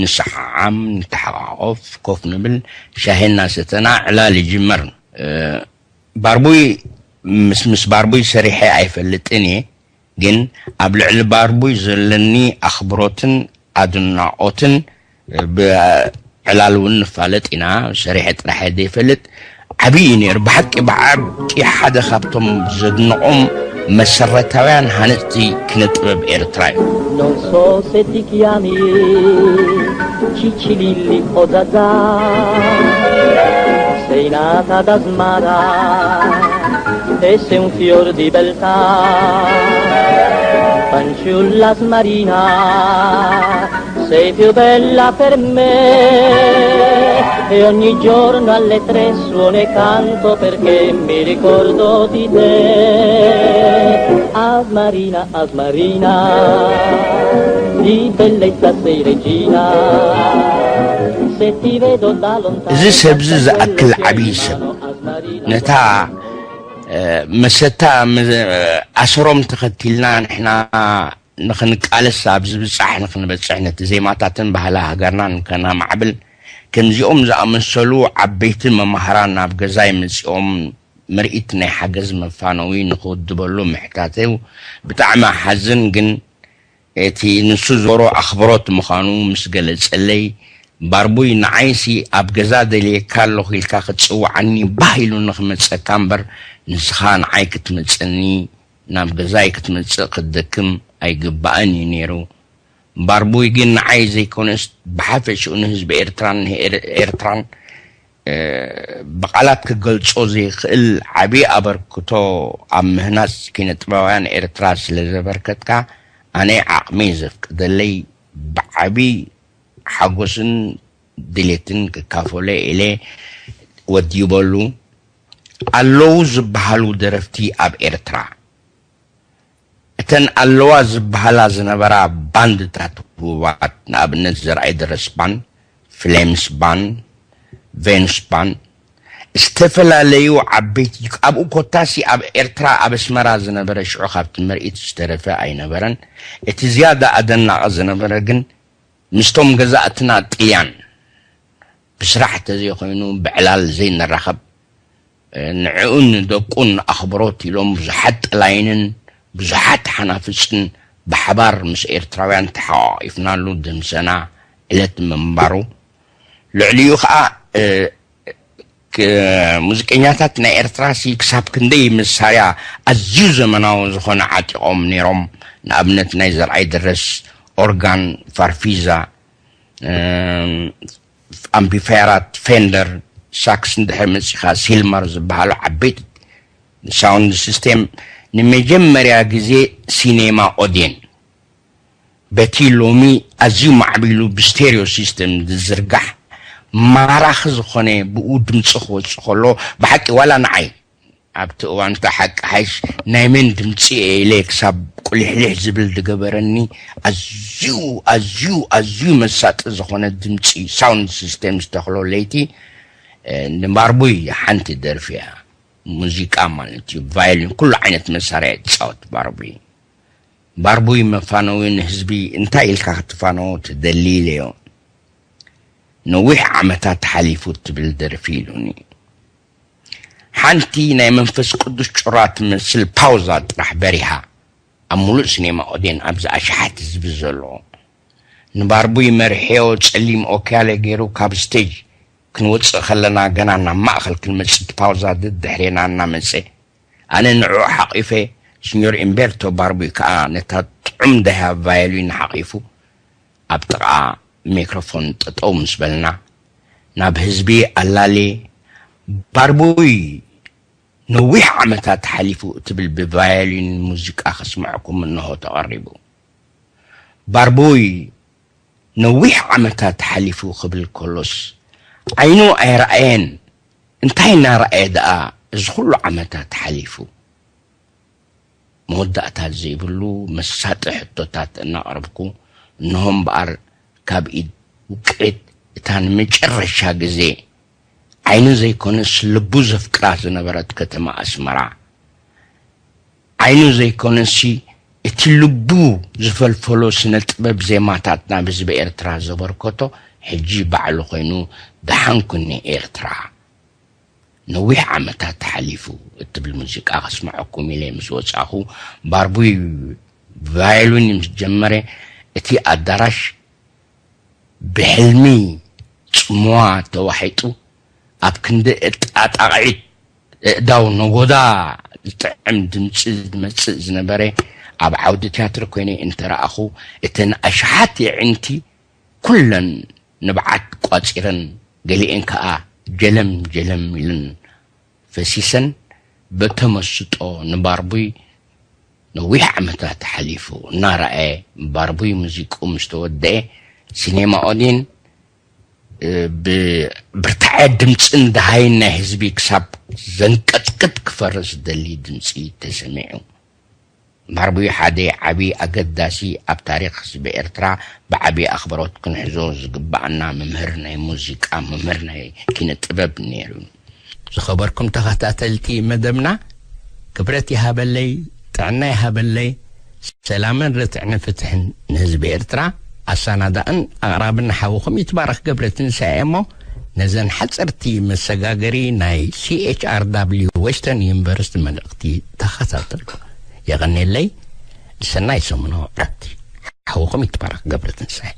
ንሰዓዓም፣ ንተሓቓቖፍ፣ ኮፍ ንብል፣ ሻሂ እናሰተና ዕላል ይጅመር። ባርቡይ ምስ ምስ ባርቡይ ሰሪሐ ኣይፈልጥን እየ፣ ግን ኣብ ልዕሊ ባርቡይ ዘለኒ ኣኽብሮትን ኣድናቖትን ብዕላል እውን ንፋለጥ ኢና። ሰሪሐ ጥራሕ እየ ዘይፈልጥ። ዓብዪ እዩ ነይሩ። ብሓቂ ብሓቂ ሓደ ካብቶም ዘድንቖም መሰረታውያን ሃነፅቲ ኪነ ጥበብ ኤርትራ እዩ። Non so se ti chiami Cicililli o Zazà, sei nata da smara e sei un fior di beltà, fanciulla smarina. Sei più bella per me e ogni giorno alle tre suono e canto perché mi ricordo di te. Ave Marina, Ave Marina, di bellezza sei regina. Se ti vedo da lontano. እዚ ሰብዚ ዝኣክል ዓብዪ ሰብ ነታ መሰታ ኣሰሮም ተኸቲልና ንሕና ንኽንቃለስ ኣብ ዝብጻሕ ንኽንበጽሕ ነቲ ዜማታትን ባህሊ ሃገርናን ከናማዕብል ከምዚኦም ዝኣመሰሉ ዓበይቲ መማህራን ናብ ገዛይ መጺኦም ምርኢት ናይ ሓገዝ መፋነዊ ንኽውድበሉ ምሕታተዩ ብጣዕሚ ሓዝን ግን እቲ ንሱ ዞሮ ኣኽብሮት ምዃኑ ምስ ገለጸለይ ባርቡይ ንዓይሲ ኣብ ገዛ ደልየካ ኣለኹ ኢልካ ክትጽውዓኒ ባህ ኢሉ ንኽመጸካ እምበር ንስኻ ንዓይ ክትመጸኒ ናብ ገዛይ ክትመጽእ ክትደክም ኣይግባእን እዩ ነይሩ። ባርቡይ ግን ንዓይ ዘይኮነስ ብሓፈሽኡ ንህዝቢ ኤርትራን ንኤርትራን ብቓላት ክገልጾ ዘይኽእል ዓቢ ኣበርክቶ ኣብ ምህናጽ ኪነ ጥበባውያን ኤርትራ ስለ ዘበርከትካ ኣነ ዓቕመይ ዘፍቅደለይ ብዓቢ ሓጎስን ድሌትን ክካፈሎ ኢለ ወዲበሉ። ኣለዉ ዝበሃሉ ደረፍቲ ኣብ ኤርትራ እተን ኣለዋ ዝበሃላ ዝነበራ ባንድታት ህቡባት ንኣብነት ዘርኣይ ደረስ ባን፣ ፍሌምስ ባን፣ ቬኑስ ባን ዝተፈላለዩ ዓበይቲ ኣብኡ ኮታሲ ኣብ ኤርትራ ኣብ ኣስመራ ዝነበረ ሽዑ ካብቲ ምርኢት ዝተረፈ ኣይነበረን። እቲ ዝያዳ ኣደናቒ ዝነበረ ግን ምስቶም ገዛእትና ጥልያን ብስራሕ ተዘይኮይኑ ብዕላል ዘይንራኸብ ንዕኡን ንደቁን ኣኽብሮት ኢሎም ብዙሓት ጠላይንን ብዙሓት ሓናፍጽን ብሓባር ምስ ኤርትራውያን ተሓቋቒፍናሉ ድምሰና ዕለት ምንባሩ ልዕሊኡ ከዓ ሙዚቀኛታት ናይ ኤርትራ ሲ ክሳብ ክንደይ መሳርያ ኣዝዩ ዘመናዊ ዝኾነ ዓጢቖም ነይሮም። ንኣብነት ናይ ዘርኣይ ደረስ ኦርጋን፣ ፋርፊዛ፣ ኣምፕሊፋየራት፣ ፌንደር፣ ሳክስ እንድሕር መፂኻ ሲልማር ዝበሃሉ ዓበይቲ ሳውንድ ሲስቴም ንመጀመርያ ግዜ ሲኔማ ኦዴን በቲ ሎሚ ኣዝዩ ማዕቢሉ ብስቴሪዮ ሲስተም ዝዝርጋሕ ማራኺ ዝኾነ ብኡ ድምፂ ክወፅእ ከሎ ብሓቂ ዋላ ንዓይ ኣብቲ እዋን እቲ ሓቂ ሓይሽ ናይ መን ድምፂ እየ ኢለ ክሳብ ቁሊሕሊሕ ዝብል ዝገበረኒ ኣዝዩ ኣዝዩ ኣዝዩ መሳጢ ዝኾነ ድምፂ ሳውንድ ሲስተም ዝተኽሎ ለይቲ ንባርቡይ ሓንቲ ደርፊ እያ። ሙዚቃ ማለት እዩ ቫዮሊን ኩሉ ዓይነት መሳርያ ይፃወት ባርቡይ። ባርቡይ መፋነዊ ንህዝቢ እንታይ ኢልካ ክትፋነዎ ትደሊ ኢለዮ። ነዊሕ ዓመታት ሓሊፉ ትብል ደርፊ ኢሉኒ። ሓንቲ ናይ መንፈስ ቅዱስ ጩራ ትመስል ፓውዛ ጥራሕ በሪሃ ኣብ ሙሉእ ሲኔማ ኦዴን ኣብዚ ኣሽሓት ህዝቢ ዘለዎ ንባርቡይ መርሕዮ ጸሊም ኦክያለ ገይሩ ካብ ስቴጅ ክንወጽእ ከለና ገና ናብ ማእኸል ክንመጽእ እቲ ፓውዛ ደድሕሬና እናመጸ ኣነ ንዕኡ ሓቒፈ ሲኞር ኢምቤርቶ ባርቡይ ከኣ ነታ ጥዑም ደሃ ቫዮሊን ሓቒፉ ኣብ ጥቓ ሜክሮፎን ጠጠው ምስ በልና ናብ ህዝቢ ኣላሌ ባርቡይ ነዊሕ ዓመታት ሓሊፉ እትብል ብቫዮሊን ሙዚቃ ከስምዐኩም እንሆ ተቐሪቡ። ባርቡይ ነዊሕ ዓመታት ሓሊፉ ክብል ከሎስ ዓይኑ ኣይረኣየን። እንታይ እናረኣየ ደኣ እዚ ኩሉ ዓመታት ሓሊፉ? መወዳእታ ዘይብሉ መሳጢ ሕቶታት እናቕረብኩ እንሆ እምበኣር ካብ ኢድ ውቅዒት እታ ንመጨረሻ ግዜ ዓይኑ ዘይኮነስ ልቡ ዘፍቅራ ዝነበረት ከተማ ኣስመራ ዓይኑ ዘይኮነሲ እቲ ልቡ ዝፈልፈሎ ስነ ጥበብ ዜማታት ናብ ህዝቢ ኤርትራ ዘበርከቶ ሕጂ ባዕሉ ኮይኑ ደሓንኩኒ ኤርትራ ነዊሕ ዓመታት ተሓሊፉ እትብል ሙዚቃ ከስምዐኩም ኢለ ምስ ወጻኹ ባርቡይ ቫዮሊን ምስ ጀመረ እቲ ኣዳራሽ ብሕልሚ ጽምዋ ተዋሒጡ ኣብ ክንዲ እጣጣቕዒት እእዳው ነጎዳ ዝጥዕም ድምፂ ዝመፅእ ዝነበረ ኣብ ዓውዲ ትያትር ኮይነ እንተረኣኹ እተን ኣሽሓት የዕንቲ ኩለን ንብዓት ቋፂረን ገሊኤን ከዓ ጀለም ጀለም ኢለን ፈሲሰን በተመስጦ ንባርቡይ ነዊሕ ዓመታት ሓሊፉ እናረኣየ ባርቡይ ሙዚቁ ምስ ተወደአ ሲኔማ ኦዲን ብብርታዐ ድምፅን ደሃይን ናይ ህዝቢ ክሳብ ዘንቀጥቅጥ ክፈርስ ዝደሊ ድምፂ ተሰሚዑ። ማርቡይ ሓደ ዓቢ ኣገዳሲ ኣብ ታሪኽ ህዝቢ ኤርትራ ብዓቢ ኣኽብሮት ክንሕዞ ዝግባኣና መምህር ናይ ሙዚቃ፣ መምህር ናይ ኪነ ጥበብ ነይሩ። ዝኸበርኩም ተኸታተልቲ መደብና፣ ክብረት ይሃበለይ፣ ጥዕና ይሃበለይ፣ ሰላምን ርትዕን ፍትሕን ንህዝቢ ኤርትራ። ኣሰናዳእን ኣቕራብን ሓውኹም ይትባረኽ ገብረ ትንሳኤ እሞ፣ ነዘን ሓጸርቲ መሰጋገሪ ናይ C H R W Western University መልእኽቲ ተኸታተሉ። የቐኔለይ። ሰናይ ሰሙናዊ ዕረፍቲ። ሓውኹም ይትባረኽ ገብረ ትንሳኤ።